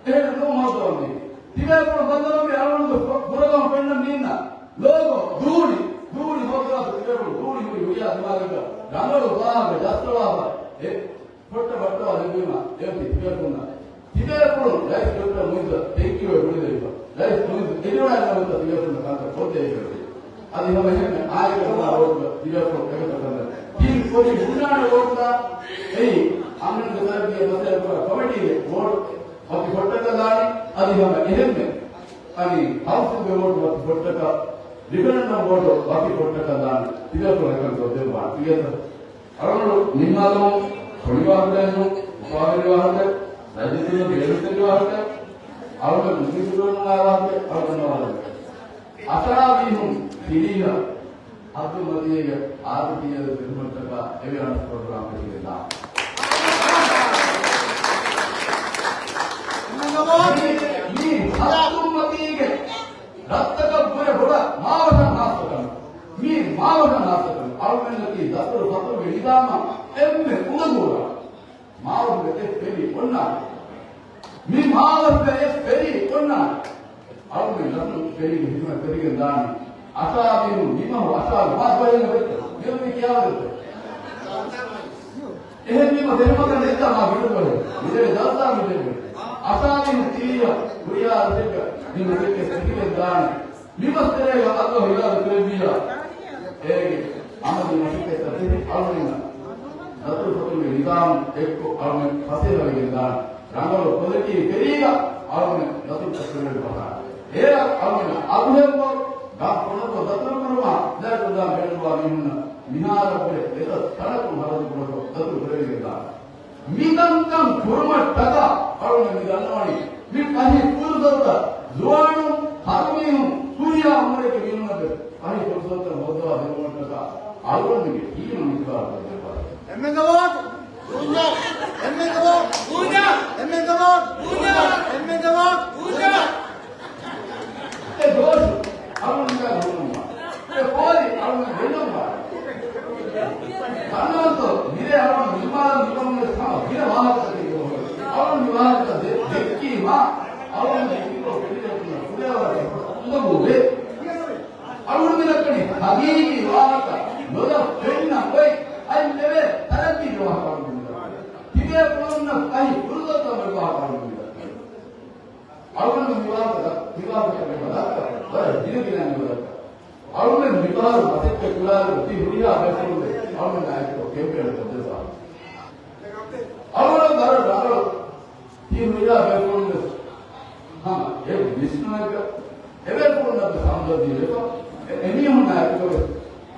އެހެން ނޫން ހޯދަވަން ދީ. ތިބޭފުޅުން ބައްލަވަންވީ އަޅުގަނޑުގެ ފު-، ފުރަގަމު ފެންނަ މީންނަށް. ލޯގޯ، ދޫނި، ދޫނި ހޯއްދަވާފަ ތިބޭފުޅުން ދޫނި ހުރި ހުރިހާ ދިމާލަކަށް ރަނގަޅު ފާހަގަ ޖައްސަވާފަ އެ ފޮއްޓަ ބައްޓަވާ ލެއްވީމަ އެއޮތީ ތިބޭފުޅުންނަށް. ތިބޭފުޅުން ރައީސް ޑޮކްޓަރ މުއިއްޒަށް ތެންކިއު ބުނެދެވިފަ. ރައީސް މުއިއްޒު އެދިވަޑައިގަންނަވަންތަ ތިބޭފުޅުންނަށް ކަންތައް ކޮށްދެވިފަ. އަދި ހަމަ އެހެންމެ އާއެކަށް ވާ ވޯޓުގަ ތިބޭފުޅުން އެގޮތަށް ކަންތައް ތިން ކޮށް ހުންނާނެ ވޯޓުގަ އެއީ އަމިންގެ ތަރައްގީއަށް މަސައްކަތް ކުރާ ކޮމިޓީގެ ވޯޓު ވަކި ފޮއްޓަކަށް ދާނީ. އަދި ހަމަ އެހެންމެ އަނި ކައުންސިލްގެ ވޯޓު ވަކި ފޮއްޓަކަށް، ރިފަރެންޑަމް ވޯޓު ވަކި ފޮއްޓަކަށް ދާނެ. ތިބޭފުޅުން އެކަން ކޮށްދެއްވާނެ. ތިގެތަ؟ އަޅުގަނޑު ނިންމާލަމުން ފޮނިވާހަކައެއްނު، އުފާވެރިވާހަކަ، ރައްޔިތުންނަށް ބޭނުންތެރިވާހަކަ، އަޅުގަނޑު ނުފިކުރުނުވާ ވާހަކަ، އަޅުގަނޑު ވާހަކަ. އަސާވީހުން ތިރީހަށް އަބްދުލްމަތީގެ އާދި ޕީއެލް ޚިދުމަތްތަކާ އެވެއަނަސް ޕްރޮގްރާމް ފެށިގެންދާނެ. މީ، މީ އަބްދުލްމަތީގެ ރަށްތަކަށްވުރެ ބޮޑަށް މާވަށަން ހާއްސަ ކަމެއް. މީ މާވަށަން ހާއްސަ ކަމެއް. އަޅުގަނޑަކީ ދަތުރު ފަތުރުގެ ނިޒާމަށް އެންމެ އުނދަގޫވާ. މާވަށުގެ އެއް ފެރީ އޮންނާނެ. މި މާވަށުގެ އެއް ފެރީ އޮންނާނެ. އަޅުގަނޑު ނަސްރު ފެރީގެ ހިދުމަތް ފެށިގެން ދާނީ. އަސާވީހުން މިމަހު އަސާގެ މާ ދުވަހެއް ވެއްޖެ. މިއޮތީ ކިޔާވަރެއް. އެހެންވީމަ ދެންމަކަށް ނެތްތާ މާ ގިނަ ދުވަހެއް. މިދެން ޖަލްސާ މިދެން. އަސާވީހުން ތިރީހަށް ހުރިހާ ރަށެއްގަ މި މަސައްކަތް ފެށިގެން ދާނީ. މި މަސްތެރޭގަ އައްލާހު އިރާދަ ކުރެއްވިއްޔާ، އޭގެ އަމަލީ މަސައްކަތްތައް ތެރެ އަޅުގަނޑު ދަތުރުފަތުރުގެ ނިޒާމް އެއްކޮށް އަޅުގަނޑު ފަސޭހަވެގެން ދާނެ. ރަނގަޅު ކޮލެޓީ ފެރީގަ އަޅުގަނޑު ދަތުރުފަތުރުގެ ފަސޭހަ. އޭރަށް އަޅުގަނޑު އަގުހެއްވޮ ގާ ކޮނަކޮށް ދަތުރު ކުރުމާ ދަތުރުދާ ބޭނުންވާ މީހުންނަށް މިހާރަށްވުރެ އެތައް ތަނަކުން ހަރަދު ކުޑަކޮށް ދަތުރު ކުރެވިގެން ދާނެ. މިކަންކަން ކުރުމަށްޓަކާ އަޅުގަނޑު މި ދަންނަވަނީ، މި ފަހި ފުރުސަތުތައް ޒުވާނުން، ހަރުމީހުން، ހުރިހާ އުމުރެއްގެ މީހުންނަށްވެސް ފަހި ފުރުސަތުތައް ހޯއްދަވާ ދެއްވުމަށްޓަކާ އަޅުގަނޑުގެ ޓީމަށް މިތިބާރު ކޮށްދެއްވާ. އެންމެންގެ ވޯޓު! ގޫނދާ! އެންމެންގެ ވޯޓު! ގޫނދާ! އެންމެންގެ ވޯޓު! ގޫނދާ! އެންމެންގެ ވޯޓު! ގޫނދާ! އެ ދޯސް އަޅުގަނޑުގެ ހުންނަމުން. އެ ފޯރި އަޅުގަނޑު ގެންނަމުން. ދަންނަވަންތޯ، މިރޭ އަޅުގަނޑު ނިމާލަން ނިކަމުން ވެސް ހަމަ ގިނަ ވާހަކަ ހަގީގީ ވާހަކަ ނުލަ ފެންނަ ގޮތް އަތް ލެވޭ ތަރައްގީގެ ވާހަކަ އަޅުގަނޑު މިދައްކަނީ. ތިބޭފުޅުންނަށް އައި ފުރުސަތު މި ވާހަކަ އަޅުގަނޑު މިދައްކަނީ. އަޅުގަނޑު މި ވާހަކަ މި ވާހަކަ ވަރަށް ގިނަ ގިނައިން މި ދައްކަނީ. އަޅުގަނޑު މިފަހަރު މަސައްކަތް ކުރާއިރު ތި ހުރިހާ ބޭފުޅުން އަޅުގަނޑާ އެކު ކެމްޕޭން ކޮށްދެއްވާ. އަޅުގަނޑު ވަރަށް ރަނގަޅު ތި ހުރިހާ ބޭފުޅުން ވެސް ހަމަ އެ ވިސްނުމެއްގަ އެބޭފުޅުންނަށް ވެސް ހަމްދަރްދީ ވެފަ. އެ، އެމީހުންނާ އެކުގަ ވެސް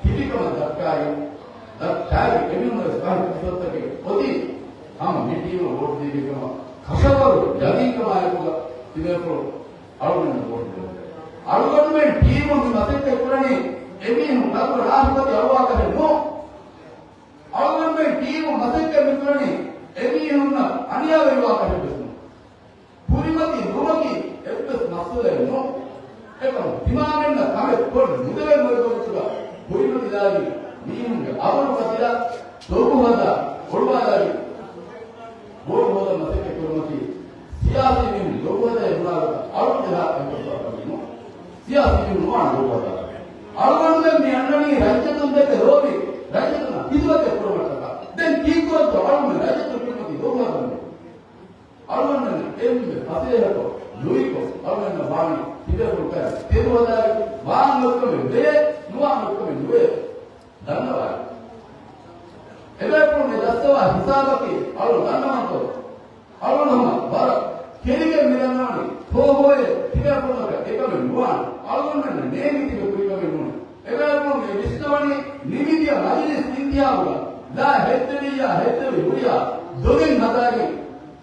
ތިބިކަމަށް ދައްކާއި، ދައްކާއި އެމީހުން ވެސް ފަހި ފުރުސަތަކީ އޮތީ ހަމަ މި ޓީމަށް ވޯޓް ދީގެން ކަމަށް ކަށަވަރު ޔަގީންކަމާއެކުގަ ތިބޭފުޅުން އަޅުގަނޑު ވޯޓް ދެއްވުން. އަޅުގަނޑުމެން ޓީމުން މި މަސައްކަތް ކުރަނީ އެމީހުން ކަންކުރަން ރާސްޕަތި އަޅުވާކަށެއް ނޫން. އަޅުގަނޑުމެން ޓީމު މަސައްކަތް މިކުރަނީ އެމީހުންނަށް އަނިޔާވެރިވާކަށެއްވެސް ނޫން. ކުރިމަތި ނުވަކި އެއްވެސް މައްސަލައެއް ނޫން. އެކަމު ތިމާމެންނަށް ކަމެއް ކޮށް ނުދެވެން އޮތްގޮތުގަ ކުރިމަތިލާގެން މީހުންގެ އަބުރު ފަތިލާ ދޮގު ހަދާ އޮޅުވާލާގެން ވޯޓް ހޯދަން މަސައްކަތް ކުރުމަކީ ސިޔާސީ މީހުން ދޮގު ހަދައި ބުނާ ގޮތަށް އަޅުގަނޑު އެހާ އެއްވެސް ވާހަކަ ނޫން. ސިޔާސީ މީހުން ނުވާނެ ދޮގު ހަދާ. އަޅުގަނޑުމެން މި އަންނަނީ ރައްޔިތުން ދެކެ ލޯބި ރައްޔިތުންނަށް ހިދުމަތެއް ކުރުމަށްޓަކާ. ދެން ކީއްކުރަންތޯ އަޅުގަނޑުމެން ރައްޔިތުން ކުރިމަތި ދޮގު ހަދަން؟ އަޅުގަނޑުމެން އެންމެ ފަސޭހަކޮށް، ލުއިކޮށް، އަޅުގަނޑަށް ވާނީ ތިބޭފުޅުން ތެދުވަދާގެ ވާން އޮތްކަމެއް ވޭ، ނުވާން އޮތްކަމެއް ނުވޭ ދަންނަވާނެ. އެބޭފުޅުން މި ދައްކަވާ ހިސާބަކީ އަޅު ދަންނަވަންތޯ؟ އަޅުގަނޑު ހަމަ ވަރަށް ކެރިގެން މިދަންނަވަނީ ހޯހޯއޭ ތިބޭފުޅުންނަކަށް އެކަމެއް ނުވާނެ. އަޅުގަނޑުމެންނަށް ނޭނގި ތިބެ ކުރިކަމެއް ނޫނޭ. އެބޭފުޅުން މި ވިސްނަވަނީ ނިމިދިޔަ މަޖިލިސް އިންތިހާބުގަ ދާ ހެއްދެވިއްޔާ ހެއްދެވި ހުރިހާ ދޮގެއް ހަދާގެން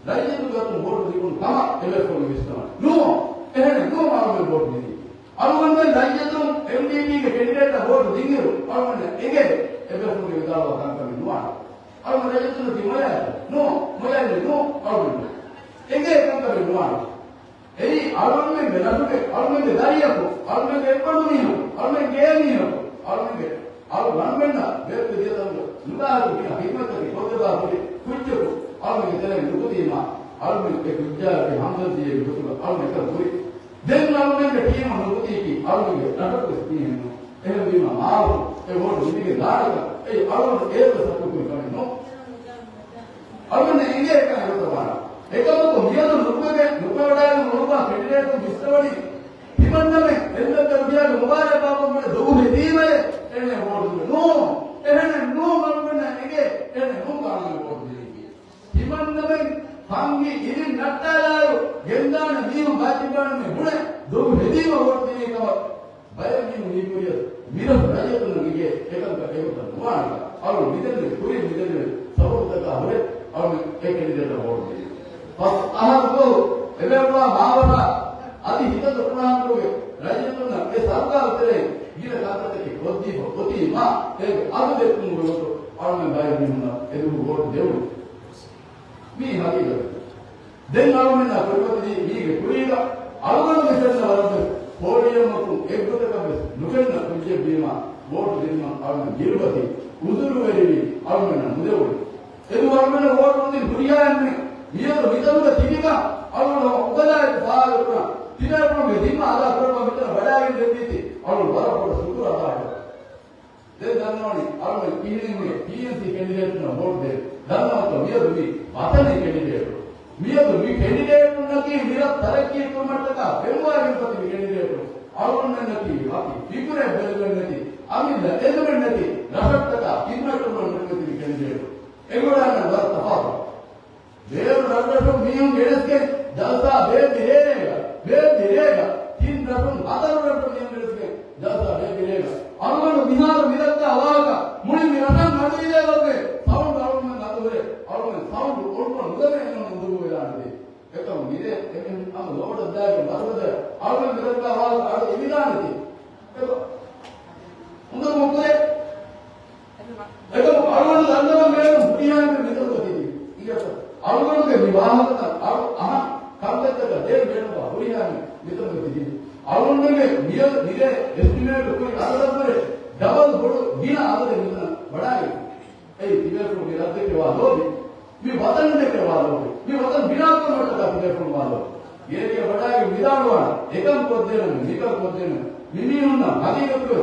ރައްޔިތުންގެ އަތުން ވޯޓު ލިބުނު ކަމަށް އެބޭފުޅުން ވިސްނަވަނީ. ނޫން. އެހެނެއް ނޫން އަޅުގަނޑު ވޯޓު ދިނީ. އަޅުގަނޑުމެން ރައްޔިތުން އެމްޑީޕީގެ ކެނޑިޑޭޓަށް ވޯޓު ދިންއިރު އަޅުގަނޑަށް އެނގޭ އެބޭފުޅުންގެ ވިދާޅުވާ ކަންކަމެއް ނުވާނެ. އަޅުގަނޑު ރައްޔިތުންނަކީ މޮޔައެއް ނޫން، މޮޔައެއް ނޫން އަޅުގަނޑު. އެނގޭ ކަންކަމެއް ނުވާނެ. އެއީ އަޅުގަނޑުމެންގެ ރަށުގެ، އަޅުގަނޑުމެންގެ ދަރިއަކު، އަޅުގަނޑުމެންގެ އެއްބަނޑު މީހަކު، އަޅުގަނޑުމެންގެ ގޭ މީހަކު، އަޅުގަނޑުމެންގެ އަޅު ރަންމެންނަށް ވޭތުވެ ދިޔަ ތަންކޮޅު ނުދާހަކު ގިނަ ޚިދްމަތްތަކެއް ކޮށްދެއްވާ ކުރި ކުއްޖަކު އަޅުގަނޑުގެ ތެރެއިން ނުކުތީމާ، އަޅުގަނޑު އެ ކުއްޖާގެ ހަމްދަރްދީއެއްގެ ގޮތުގަ އަޅުގަނޑު އެކަން ކުރި. ދެން އަޅުގަނޑުގެ ޓީމަށް ނުކުތީކީ އަޅުގަނޑުގެ ރަށަކުވެސް މީހެއް ނޫން. އެހެންވީމާ މާފު އެ ވޯޓު ނިމިގެން ދާނެކަން އެއީ އަޅުގަނޑު އޭރުވެސް ހައްގު ކުރި ކަމެއް ނޫން. އަޅުގަނޑަށް އެނގޭ އެކަން އެގޮތަށް ވާނެ. އެކަމަކު މިއަދު ނުކުމެގެން ނުކުމެވަޑައިގެން އުޅުއްވާ ކެނޑިޑޭޓުން ވިސްނަވަނީ ތިމަންނަމެން އެއްލައްކަ ރުފިޔާގެ މުބާރާތް ބާއްވަމުން ދޮގު ހެދީމަޔޭ އޭނަޔަށް ވޯޓު ދިނީ. ނޫން. އެހެނެއް ނޫން. އަޅުގަނޑަށް އެނގޭ އެހެނެއް ނޫން އަޅުގަނޑު ވޯޓު ދިނީކީ. ތިމަންނަމެން ފަންގި އިރިން ނައްޓާލާއިރު ގެންދާނެ މީހުން ބާތިބާނަމެ ބުނެ ދޮގު ހެދީމަ ވޯޓު ދިނީ ކަމަށް ބައެއް މީހުން ހީކުރިޔަސް މިރަށު ރައްޔިތުންނަށް އިނގޭ އެކަންކަން އެގޮތަށް ނުވާނެކަން. އަޅު މިދެންނެވި ކުރިން މިދެންނެވި ސަބަބުތަކާ ހުރެ އަޅު އެ ކެނޑިޑޭޓަށް ވޯޓު ދިނީ. ފަސް އަހަރު ދުވަހު އެބޭފުޅާ މާބަފާ އަދި ހިތަދަ ކުރާނދުރުގެ ރައްޔިތުންނަށް އެ ސަރުކާރު ތެރެއިން ގިނަ ކަންތައްތަކެއް ކޮށްދީފަ އޮތީމާ، އޭގެ އަގު ދެއްކުމުގެ ގޮތުން އަޅުމެން ބައެއް މީހުންނަށް އެދުވަހު ވޯޓު ދެވުނު. މީ ހަގީގަތެއް. ދެން އަޅުމެންނާ ކުރިމަތިލީ މީގެ ކުރީގަ އަޅުގަނޑު މިފެންނަ ވަރަށްވެސް ކޯޑިއެއްމަކުން އެއްގޮތަކަށްވެސް ނުފެންނަ ކުއްޖެއްވީމާ، ވޯޓު ދިނުމަށް އަޅުމެން ބިރުގަތީ، އުޒުރުވެރިވީ އަޅުމެންނަށް ނުދެވުނު. އެދުވަހު އަޅުމެންނަށް ވޯޓު ނުދިން ހުރިހާ އެންމެން މިއަދު މިތަނުގަ ތިބިކަން އަޅުގަނޑު ހަމަ އުނގަލާއެކު ފާހަގަކުރަން. ތިބޭފުޅުންގެ ޒިންމާ އަދާކުރައްވާ މިތަނަށް ވަޑައިގެން ދެއްވީތީ އަޅުގަނޑު ވަރަށް ބޮޑަށް ޝުކުރު އަދާކުރަން. ދެން ދަންނަވަނީ އަޅުގަނޑު ކިހިނެއްހޭ ޕީއެންސީ ކެނޑިޑޭޓުންނަށް ވޯޓު ދޭން. ދަންނަވަންތޯ މިއަދު މި ވަތަނީ ކެނޑިޑޭޓު. މިއަދު މި ކެނޑިޑޭޓުންނަކީ މި ރަށް ތަރައްޤީ ކުރުމަށްޓަކާ ފެންވާގެންފަތި މި ކެނޑިޑޭޓު. އަޅުގަނޑުމެންނަކީ މި ވަކި ފިކުރެއް ބެލުމެއް ނެތި، އަމިއްލަ އެދުމެއް ނެތި، ރަށަށްޓަކާ ޚިދްމަތްކުރުމަށް ނިންމެތި މި ކެނޑިޑޭޓު. އެގޮޑާނަށް ވަރަށް ތަފާތު. ބޭރު ރަށްރަށުން މީހުން ގެނެސްގެން ޖަލްސާ ބޭއްވި ރޭރޭގަ، ބޭއްވި ރޭގަ، ތިން ރަށުން ހަތަރު ރަށުން މީހުން ގެނެސްގެން ޖަލްސާ ބޭއްވި ރޭގަ، އަޅުގަނޑު މިހާރު މި ދައްކާ ވާހަކަ މުޅި މި ރަށަށް ނަގު އިލޭ ލޮބުވޭ. ސައުންޑް އަޅުގަނޑުމެން އަތު ހުރޭ، އަޅުގަނޑު ސައުންޑް އޮޅުކޮށް ނުދަނީ އެންމެން އުނދަގޫ ވެދާނެތީ. އެކަމު މިރޭ އެމީހުން ހަމަ ލޯޑަށް ދާގެން ވަރުގަދަ އަޅުގަނޑު މި ދައްކާ ވާހަކަ އަޑު އިވިދާނެތީ. އެކަމު އުނދަގޫ ކުރޭ. އެކަމަކު އަޅުގަނޑު ދަންނަވަން ބޭނުން ހުރިހާ އެންމެން މިތަނުގަ ތިބީ. އިނގޭތޯ؟ އަޅުގަނޑުގެ މި ވާހަކަތައް އަޅު އަހަން ކަންތައްތަކަށް ދޭން ބޭނުންވާ ހުރިހާ އެންމެން މިތަނުގަ ތިބީ. އަޅުގަނޑުގެ މިއަދު މިރޭ އެސްޓިމޭޓު ކުރި އަދަދަށްވުރެ ޑަބަލް ބޮޑު ގިނަ އަދަދެއް މިތަނަށް ވަޑައިގެން. އެއީ ތިބޭފުޅުންގެ ރަށްދެކެވާ ލޯބި، މި ވަތަން ދެކެވާ ލޯބި، މި ވަތަން ބިނާކުރުމަށްޓަކާ ތިބޭފުޅުން ވާ ލޯބި. އޭގެ ވަޑައިގެން ވިދާޅުވާނެ، އެކަން ކޮށްދޭނަމޭ، މިކަން ކޮށްދޭނަމޭ، މި މީހުންނަށް ހަގީގަތުގަ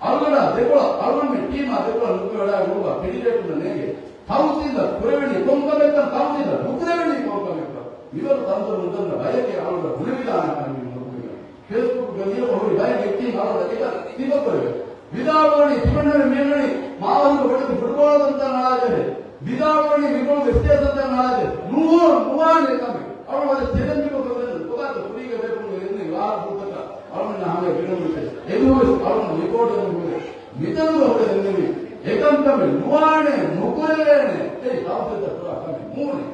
އަޅުގަނޑާ ދެކޮޅަށް، އަޅުގަނޑުމެން ޓީމާ ދެކޮޅަށް ނުކުރެވިވަޑާ ގުރޫޕާ ކެނޑިޑޭޓުންނަށް ނޭނގޭ. ކައުންސިލަށް ކުރެވެނީ ކޮންކަމެއްކަން، ކައުންސިލަށް ނުކުރެވެނީ ކޮންކަމެއްކަން. މިވަރު ތަންދޮރު ނުދަންނަ ބަޔެކޭ އަޅުގަނޑަށް ގުޅިވިދާނެކަން މި ނުކުރިގަން. ފޭސްބުކުގަ ލިޔެފަ ހުރި ބައެއް އެކްޓިން އަޅުގަނޑަށް އެކަން ސިފަކުރެވޭ. ވިދާޅުވަނީ ތިމަންނަމެން މިއަންނަނީ މާވަރުގެ ބޮޑެތި ފުޓްބޯޅަ ދަންތައް ނަޅާދޭށޭ. ވިދާޅުވަނީ މިކޮޅުގެ ސްޓޭޝަންތައް ނަޅާދޭށޭ. ނޫން، ނުވާނެ ކަމެއް. އަޅުގަނޑު ވަރަށް ޗެލެންޖުކޮށް ކޮށްދެން ކޮބާތޯ ކުރީގެ ބޭފުޅުންގެ ދެންނެވި ވާހަކަފުޅުތަކަށް އަޅުގަނޑަށް ހަމަޔަށް ގެނައުމަށޭ. އެދުވަސް އަޅުގަނޑު ރިޕޯޓެއް ނުކުރޭ. މިތަނުގަ ހުރެ ދެންނެވި އެކަންކަމެއް ނުވާނެ، ނުކުރެވޭނެ. އެއީ ކައުންސިލްތައް ކުރާ ކަމެއް ނޫނޭ.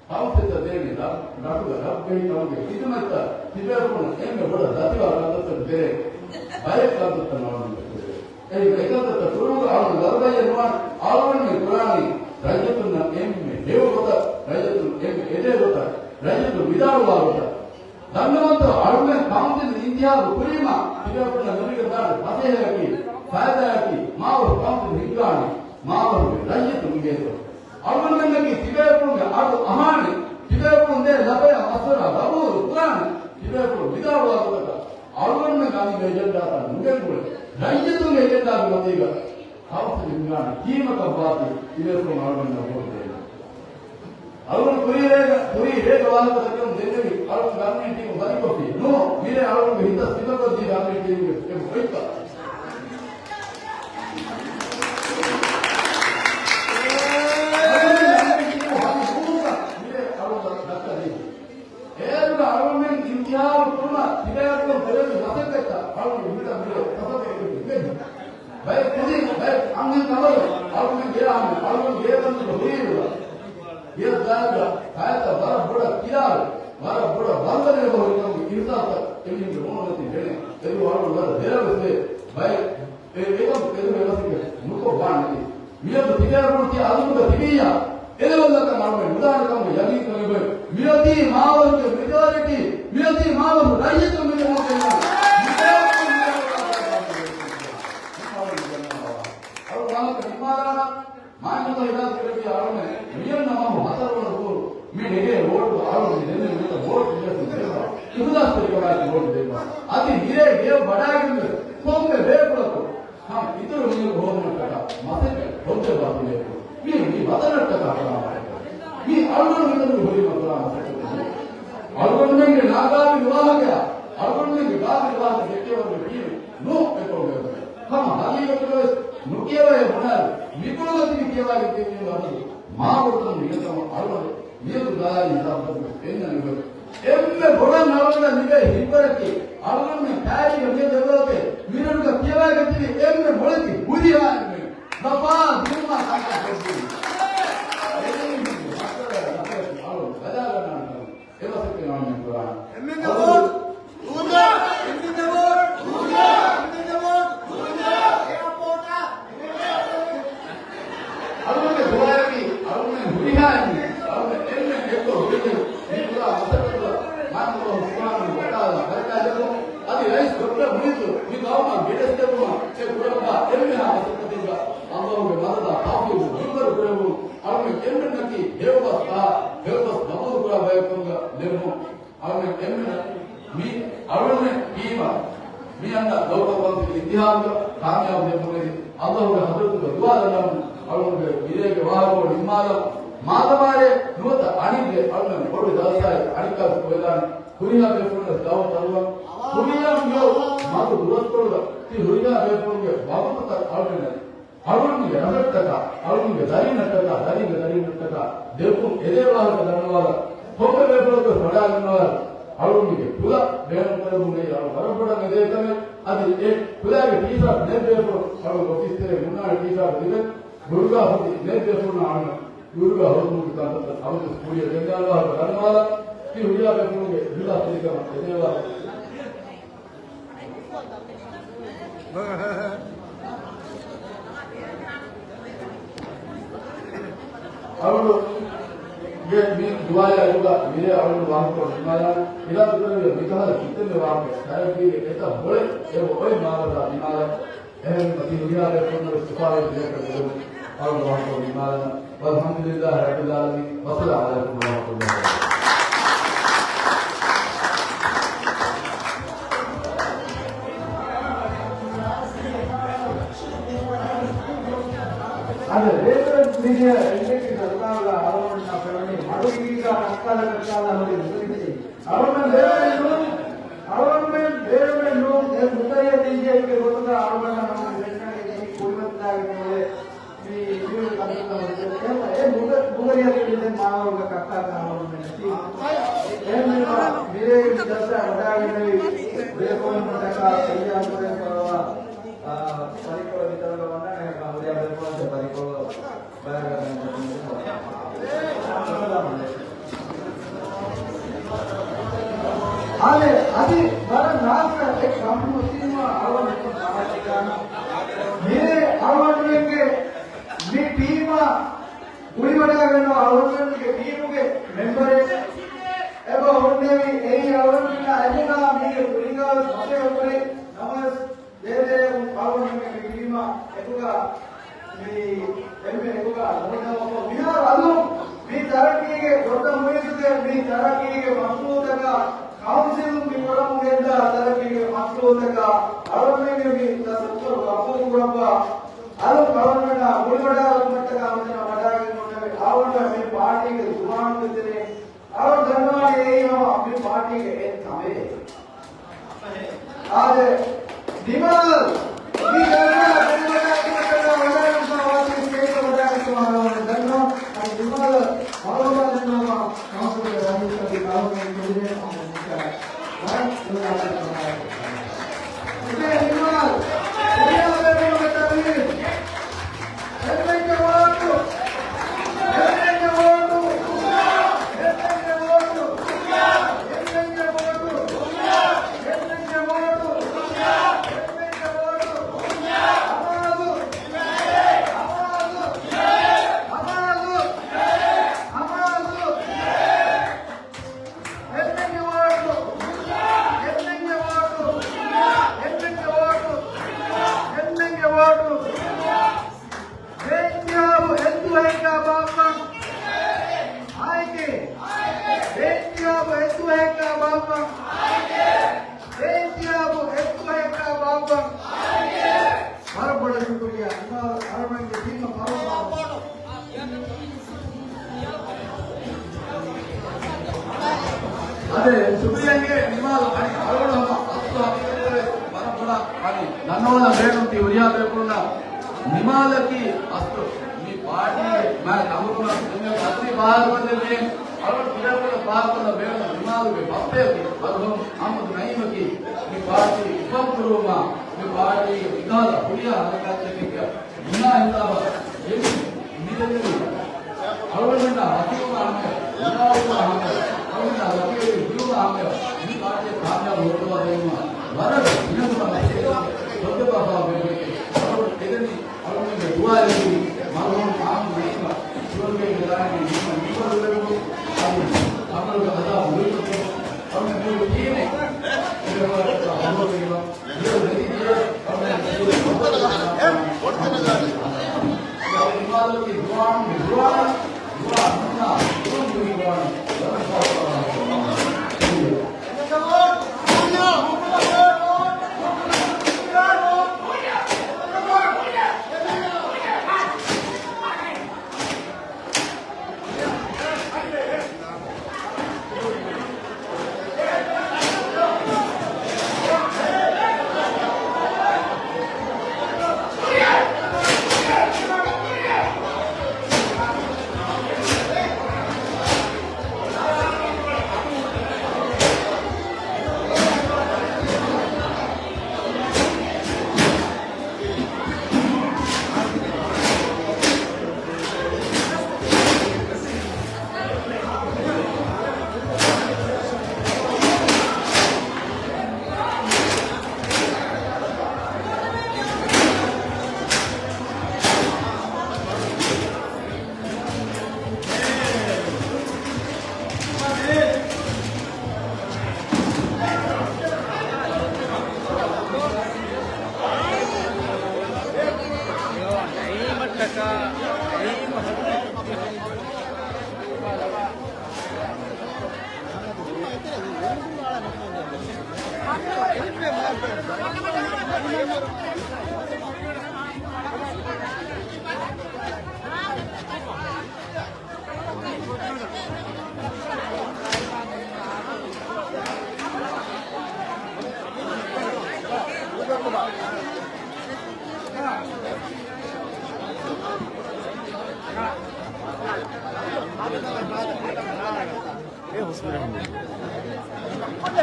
ކައުންސިލްތައް ދޭނީ ރަށް، ރަށުގަ ރަށްވެހިކަމުގެ ޚިދުމަތްތައް ތިބޭފުޅުން އެންމެ ބޮޑަށް ދަތިވާ ކަންތައްތައް ބެރޭ. ބައެއް ކަންތައްތައް ނަވަނުން ކުރޭ. އެ އެކަންތައްތައް ކުރުމުގަ އަޅުގަނޑު ލަރުބައްޔެއް ނުވާނެ. އަޅުގަނޑުމެން ކުރާނީ ރައްޔިތުންނަށް އެންމެ ހެޔޮ ގޮތަށް، ރައްޔިތުން އެންމެ އެދޭ ގޮތަށް، ރައްޔިތުން ވިދާޅުވާ ގޮތަށް. ދަންނަވަންތޯ، އަޅުގަނޑު ކައުންސިލް އިންތިހާބު ކުރީމާ ތިބޭފުޅުންނަށް ލިބިގެންދާނެ ފަސޭހައަކީ، ފައިދާއަކީ، މާވަރު ކައުންސިލް ހިންގާނީ މާވަރުގެ ރައްޔިތުން އިނގޭތޯ. އަޅުގަނޑުމެންނަކީ ތިބޭފުޅުންގެ އަޑު އަހާނެ، ތިބޭފުޅުން ދޭ ލަފަޔާ މަޝްވަރާ ގަބޫލު ކުރާނެ، ތިބޭފުޅުން ވިދާޅުވާ ގޮތަކަށް. އަޅުގަނޑުމެން އަނެއް އެޖެންޑާތައް ނުގެންގުޅޭ. ރައްޔިތުންގެ އެޖެންޑާގެ މަތީގަ ކައުންސިލް ހިންގާނެ ޓީމަކަށް ވާތީ ތިބޭފުޅުން އަޅުގަނޑަށް ވޯޓް ދޭނެ. އަޅުގަނޑު ކުރީ ރޭގަ، ކުރީ ރޭގަ ވާހަކަ ދައްކަމުން ދެންނެވި އަޅުގަނޑު ރަންމީ ޓީމު ބަލިކޮށްފި. ނޫން، މިރޭ އަޅުގަނޑު ހިތަށް ސިފަކޮށްދީ ރަންމީ ޓީމުގެ އެ ގޮތްތައް. އަޅުގަނޑު ރަންމީ ޓީމު ހަމަ ނޫންކަން މިރޭ އަޅުގަނޑު ދައްކަދީ. އޭރުގަ އަޅުގަނޑުމެން އިންތިހާބު ކުރުމަށް ތިބޭފުޅުން ކުރެއްވި މަސައްކަތްތައް އަޅުގަނޑު ހިތަށް މިރޭ ތަފަތު އެކު ހިނގައްޖެ. ބައެއް ކުދިން، ބައެއް އަންހެން ކަމަރު އަޅުގަނޑު ގެޔާމެ، އަޅުގަނޑު ގޭގަނޑުގަ ހުރީއިރުގަ ގެޔަށް ދާއިރުގަ ހަޔަތަށް ވަރަށް ބޮޑަށް ކިލާވެ، ވަރަށް ބޮޑަށް ވަރުގަނެ އެބަހުރި ކަމުގެ އިހުސާސްތައް އެމީހުންގެ މޫނުމަތިން ފެނޭ. އެދުވަހު އަޅުގަނޑު ވަރަށް ދެރަވެސް ވޭ. ބައެއް އެ އެކަމު އެދުވެ މަސައްކަތް ނުކޮށް ވާނެތީ. މިއަދު ތިބޭފުޅުން ތި އަރިހުގަ ތިބިއްޔާ، އެލެވެލްއަކަށް އަޅުގަނޑު ނުދާނެ ކަމުގެ ޔަގީންކަން އެބައޮތް. މިއޮތީ މާވަރުގެ މެޖޯރިޓީ، މިއޮތީ މާވަރު ރައްޔިތުން މި މަހު ގެންނަނީ. މި ބޭފުޅުން މި އަޅުގަނޑު ވާހަކަ ނިންމާލާނަ. މާތް ނުކޮށް ހިލާފު ކުރެއްވިއްޔާ އަޅުގަނޑު މިއަންނަ މަހު ހަތަރުވަނަ ދުވަހު މި ނެގޭ ވޯޓު އަޅުގަނޑު ދެންނެވި ގޮތަށް ވޯޓު ދެއްވަން ދެއްވާ. އިޚްލާޞްތެރިކަމާއެކު ވޯޓު ދެއްވާ. އަދި މިރޭ ގެޔަށް ވަޑާގެންވެސް ކޮންމެ ބޭފުޅަކު ހަމަ އިތުރު މީހަކު ހޯދުމަށްޓަކާ މަސައްކަތް ކޮށްދެއްވާ ތިބޭފުޅުން. މީ މި ވަތަނަށްޓަކާ ކުރާ މަސައްކަތެއް. މީ އަޅުގަނޑު މިތަނުގަ ހުރީމަ ކުރާ މަސައްކަތެއް ނޫން. އަޅުގަނޑުމެންގެ ނާގާބިލް ވާހަކަޔާ، އަޅުގަނޑުމެންގެ ގާބިލް ވާހަކަ ދެއްކޭވަރުގެ ޓީމެއް ނޫން އެކަމުގެ ވަތަން. ހަމަ ހަގީގަތުގަވެސް ނުކިޔަވައޭ ބުނާލި، މިކޮޅުގަ ތިބި ކިޔަވާގެން ތިބީމަ އަބަދު މާބޮޑުކަމުން މިއަދު ހަމަ އަޅުގަނޑު މިއަދު ދާއިރީ ހިސާބުތަކުގަ ފެންނަނީ އޮތް. އެންމެ ބޮޑަށް އަޅުގަނޑަށް ލިބޭ ހިތްވަރަކީ، އަޅުގަނޑުމެން ކައިރީގަ މިއަދު އެބައޮތޭ މިރަށުގަ ކިޔަވާގެން ތިބި އެންމެ މޮޅެތި ހުރިހާ އެންމެ ލަފާ ދިނުމާ ކަންކަން ކޮށްދީ. އެ މީހުންގެ މައްސަލައާ ލަފަޔަކު އަޅުގަނޑު ބަލާގަންނާނެ ކަމަށް އެ މަސައްކަތް އަޅުގަނޑުމެން ކުރާނެ. އެމްއެންއޭ ވޯޓް ހޯދާ! އެމްއެންއޭ ވޯޓް ހޯދާ! އެމްއެންއޭ ވޯޓް ހޯދާ! އެއާޕޯޓާ! އަޅުގަނޑުގެ ދުޢާއަކީ، އަޅުގަނޑުމެން ހުރިހާ އެންމެ، އަޅުގަނޑުމެން އެންމެން އެއްކޮށް ހުރިހާ މި ކުރާ މަސައްކަތުގަ މާތް ﷲ ސުބްޙާނަހޫ ވަތަޢާލާ ބަރަކާތް ދެއްވުން. އަދި ރައީސް ޑޮކްޓަރ މުޢިއްޒު މި ގައުމަށް ގެނެސްދެއްވުމަށް އެ ކުރައްވާ އެންމެހާ މަސައްކަތެއްގަ ﷲ ގެ މަދަދާ ތައުފީޤު މިންވަރު ކުރެއްވުން. އަޅުގަނޑު އެންމެންނަކީ ހެޔޮބަސް އަހާ، ހެޔޮބަސް ގަބޫލުކުރާ ބަޔަކު ކަމުގަ ލެއްވުން. އަޅުގަނޑު އެންމެން މި އަޅުގަނޑު ޓީމަށް މި އަންނަ ލޯކަލް ކައުންސިލް އިންތިހާބުގަ ކާމިޔާބު ލެއްވުން އައި ﷲ ގެ ޙަޟްރަތުގަ ދުޢާ ދަންނަވަމުން. އަޅުގަނޑުގެ މިރޭގެ ވާހަކަ ނިންމާލަމުން. މާދަމާރޭ ނުވަތަ އަނެއް ރޭ އަޅުގަނޑު ބޮޑު ޖަލްސާއެއް އަނެއްކާވެސް ކޮށްލާނެ. ހުރިހާ ބޭފުޅުންނަށް ދަޢުވަތު ކުރައްވަން. ކުރިއަށް މިއޮތް މަދު ދުވަސްކޮޅުގަ ތި ހުރިހާ ބޭފުޅުންގެ ވަގުތުތައް އަޅުގަނޑަށް އަޅުގަނޑުގެ ރަށަށްޓަކާ، އަޅުގަނޑުގެ ދަރިންނަށްޓަކާ، ދަރިންގެ ދަރިންނަށްޓަކާ ދެއްވުން އެދޭ ވާހަކަ ދަންނަވާލަން. ކޮންމެ ބޭފުޅަކުވެސް ވަޑާގަންނަވާލަން. އަޅުގަނޑުގެ ކުލަ ބޭނުންކުރެއްވުމަށް އަޅު ވަރަށް ބޮޑަށް އެދޭ ކަމެއް. އަދި އެ ކުލާގެ ޓީޝާޓް ނެތް ބޭފުޅުން އަޅުގަނޑު އޮފީސް ތެރޭ ހުންނާނެ ޓީޝާޓް ލިބެން. ގުރުގާ ހުދި ނެތް ބޭފުޅުންނަށް އަޅުގަނޑު ގުރުގާ ހުދުމުގެ ކަންތައްތައް އަޅުގަނޑު ކުރިއަށް ގެންދާން ވާހަކަ ދަންނަވާލަން. ތި ހުރިހާ ބޭފުޅުންގެ ދިލާ ފިލިކަމަށް އެދޭ ވާހަކަ. އަޅުގަނޑުގެ މި ދުޢާއާ އެކުގަ މިރޭ އަޅުގަނޑު ވާހަކަކޮށް ނިންމާލާނަން. އިރާދަކުރެއްވިއްޔާ މިކަހަލަ ކިތަންމެ ވާހަކަ ސައިބީގެ އެތައް މޮޅެއް އެބަ އޮތް މާބަސް ދިމާލަށް. އެހެންވީމަ ތި ހުރިހާ ބޭފުޅުންނަށް ވެސް ސިފާވެރި ދުޢައެއް ކޮށްދެއްވުން. އަޅުގަނޑު ވާހަކަކޮށް ނިންމާލާނަން. والحمد لله رب العالمين. والسلام عليكم ورحمة الله وبركاته. އެމްޑީޕީ ސަރުކާރުގަ އަޅުގަނޑުމެންނަށް ފެނުނީ މަޑު ގިނަ ކައްކާލަ ކައްކާލަ ހުރި މުދަލި. އަޅުގަނޑުމެން ބޭރުމެއް ނޫން، އަޅުގަނޑުމެން ބޭރުމެއް ނޫން، އެ މުދަލި ދިން ޖެހިގެ ގޮތުގަ އަޅުގަނޑަށް ހަމަ މި ފެންނަނީ މި ކުރިމަތިލާގެން އުޅޭ މި މި ކަންތައްތައް ހުރި. އެ މުދަ-، މުދަލި ދިން މާވަރުގަ ކައްކާ ކައްކާ އަޅުގަނޑުމެން ނެތީ. އެހެންވީމަ މިރޭގެ ޖަލްސާ ވަޑާގެންނެވި ބޭފުޅުންނަށް ޓަކާ ތައްޔާރު ކުރެވިފައިވާ އާ، ޕަރިކޮޅަށް މިތަނުގަ ވަންނާނެ ހަމަ ހުރިހާ ބޭފުޅުން ޕަރިކޮޅަށް ބައިވެރިވެގެން އަދި ވަރަށް ރާސްތައް އެއް ކަމު އޮތީމަ އަޅުގަނޑު މިރޭ އަޅުގަނޑުމެންގެ މި ޓީމާ ކުރިވަޑައިގަންނަވާ އަޅުގަނޑުމެންގެ ޓީމުގެ މެމްބަރެއް އެބަ ހުންނެވި. އެއީ އަޅުގަނޑުމެންނާ އެމުނާ މީގެ ކުރިންގާވެސް މަސައްކަތް ކުރި. ނަމަވެސް ދޭދޭއަކުން އަޅުގަނޑުމެންގެ ޓީމާ އެކުގަ މި އެންމެ އެކުގަ ނުވަތަ މިހާރު އަލުން މި ތަރައްޤީގެ ގޮއްދަ މުއިއްޒުގެ މި ތަރައްޤީގެ މަޝްރޫޢުތަކާ ކައުންސިލުން މި ކުރަމުން ގެންދާ ތަރައްޤީގެ މަޝްރޫޢުތަކާ އަޅުގަނޑުމެންގެ މި ތަސައްވަރު ގަބޫލު ކުރައްވާ އަލުން އަޅުގަނޑުމެންނާ ގުޅިވަޑާގަތުމަށްޓަކާ މިތަނަށް ވަޑާގެން އޮންނެވި އަޅުގަނޑު މި ޕާޓީގެ ޒުވާނުންގެ ތެރެއިން އަޅުގަނޑު ދަންނަވާނީ އެއީ ހަމަ މި ޕާޓީގެ އެއް ތަނބެއް. އާދެ، ނިމާލް، މި ދަންނަވާ ދެން ވަޑާގަތުމަށްޓަކާ ވަޑާގަތުމަށް ވާތީ ސްޓޭޖަށް ވަޑާގަތުމަށް އަޅުގަނޑު ދަންނަވަން. އަދި ނިމާލަށް މަރުޙަބާ ދަންނަވަން ކައުންސިލުގެ ރައީސް އަދި އަޅުގަނޑު މި ކުދިން ވަރަށް ދުވާ އެންމެންގެ ވޯޓު! އެންމެންގެ ވޯޓު! އެންމެންގެ ވޯޓު! އެންމެންގެ ވޯޓު! ބޭއިންތިހާބު އެއްދުވަހެއްގާ ބާއްވަން. އާއެކޭ! ބޭއިންތިހާބު އެއްދުވަހެއްގާ ބާއްވަން. ބޭއިންތިހާބު އެއްދުވަހެއްގާ ބާއްވަން. ވަރަށް ބޮޑަށް ޝުކުރިއްޔާ. އިމާމް އަރުމެންގެ ޓީމަށް ފަރުވާ. އަދެ ޝުކުރިއްޔާ އިނގޭ ނިމާލް އަނި އަޅުގަނޑު ހަމަ އަސްލު ހަގީގަތުގަވެސް ވަރަށް ބޮޑަށް އަނި ދަންނަވާލަން ބޭނުން ތި ހުރިހާ ބޭފުޅުންނަށް. ނިމާލަކީ އަސްލު މި ޕާޓީގެ މާތް އަމުރުމަ ދުނިޔެ އަސްލީ ފާހަގަކޮށްލެވޭ އަޅުގަނޑު ފިލަރުގަ ފާހަގަކޮށްލަން ބޭނުން ނިމާލުގެ ބައްޕަޔަކީ މަރުޙޫމް އަޙްމަދު ނަޢީމަކީ މި ޕާޓީ އުފަންކުރުވުމާ މި ޕާޓީގެ ވިދާޅު ހުރިހާ ހަރަކާތްތަކެއްގަ މުނާ ހިސާބަށް އެންމެ މިދެންނެވި އަޅުގަނޑުމެންނާ ވަކިވުމާ ހަމަޔަށް، ވިދާޅުވުމާ ހަމަޔަށް، އަޅުގަނޑާ ވަކިވެވި ހުރުމާ ހަމަޔަށް މި ޕާޓީއަށް ކާމިޔާބު ހޯދުވާ ދެއްވުމަށް ވަރަށް ގިނަ ގުނަ މަސައްކަތް ކޮށްދެއްވާފައިވާ ބޭފުޅެކޭ. އަޅުގަނޑު އެދެނީ އަޅުގަނޑުގެ ދުޢާއެއް ލިބި މަރުޙޫމް އާންމު ނަޢީމަށް ސުވަރުގޭގެ ދާއިމީ މިންވަރު ލިބެވުން. އަދި ޤަބްރުގެ ޢަޛާބު ލުއިކޮށްދެއްވުން. އަޅުގަނޑު މުޅި ޓީމެއް އެ ވަރަށް ހަމަ ވެގެން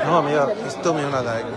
ހަމަ މިއަށް އިސްތޯ މީހުނާ ދާއިގެ.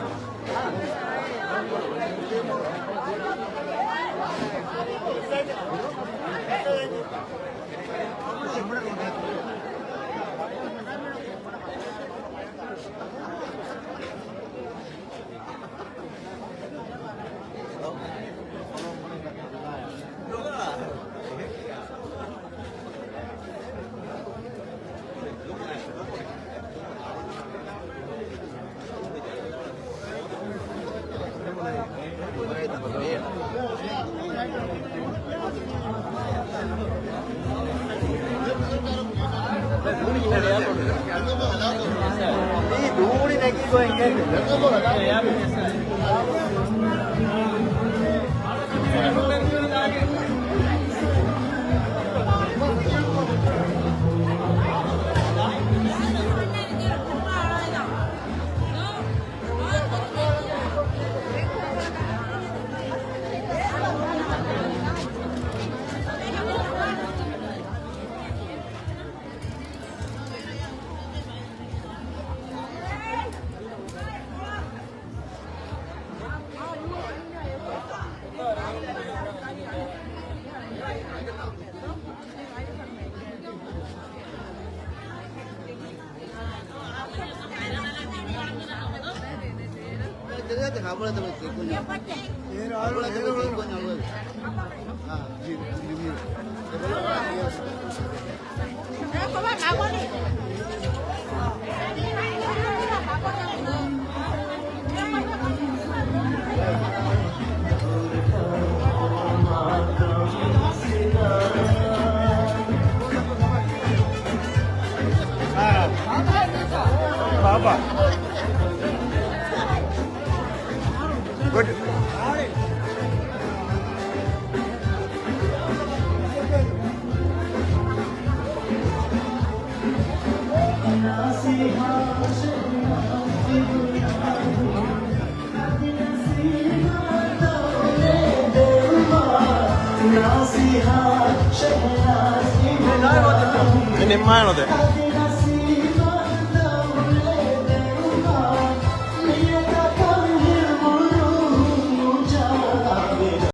ބާބާ. ގުޑް. މި ނިންމާނެ ނުދޭ.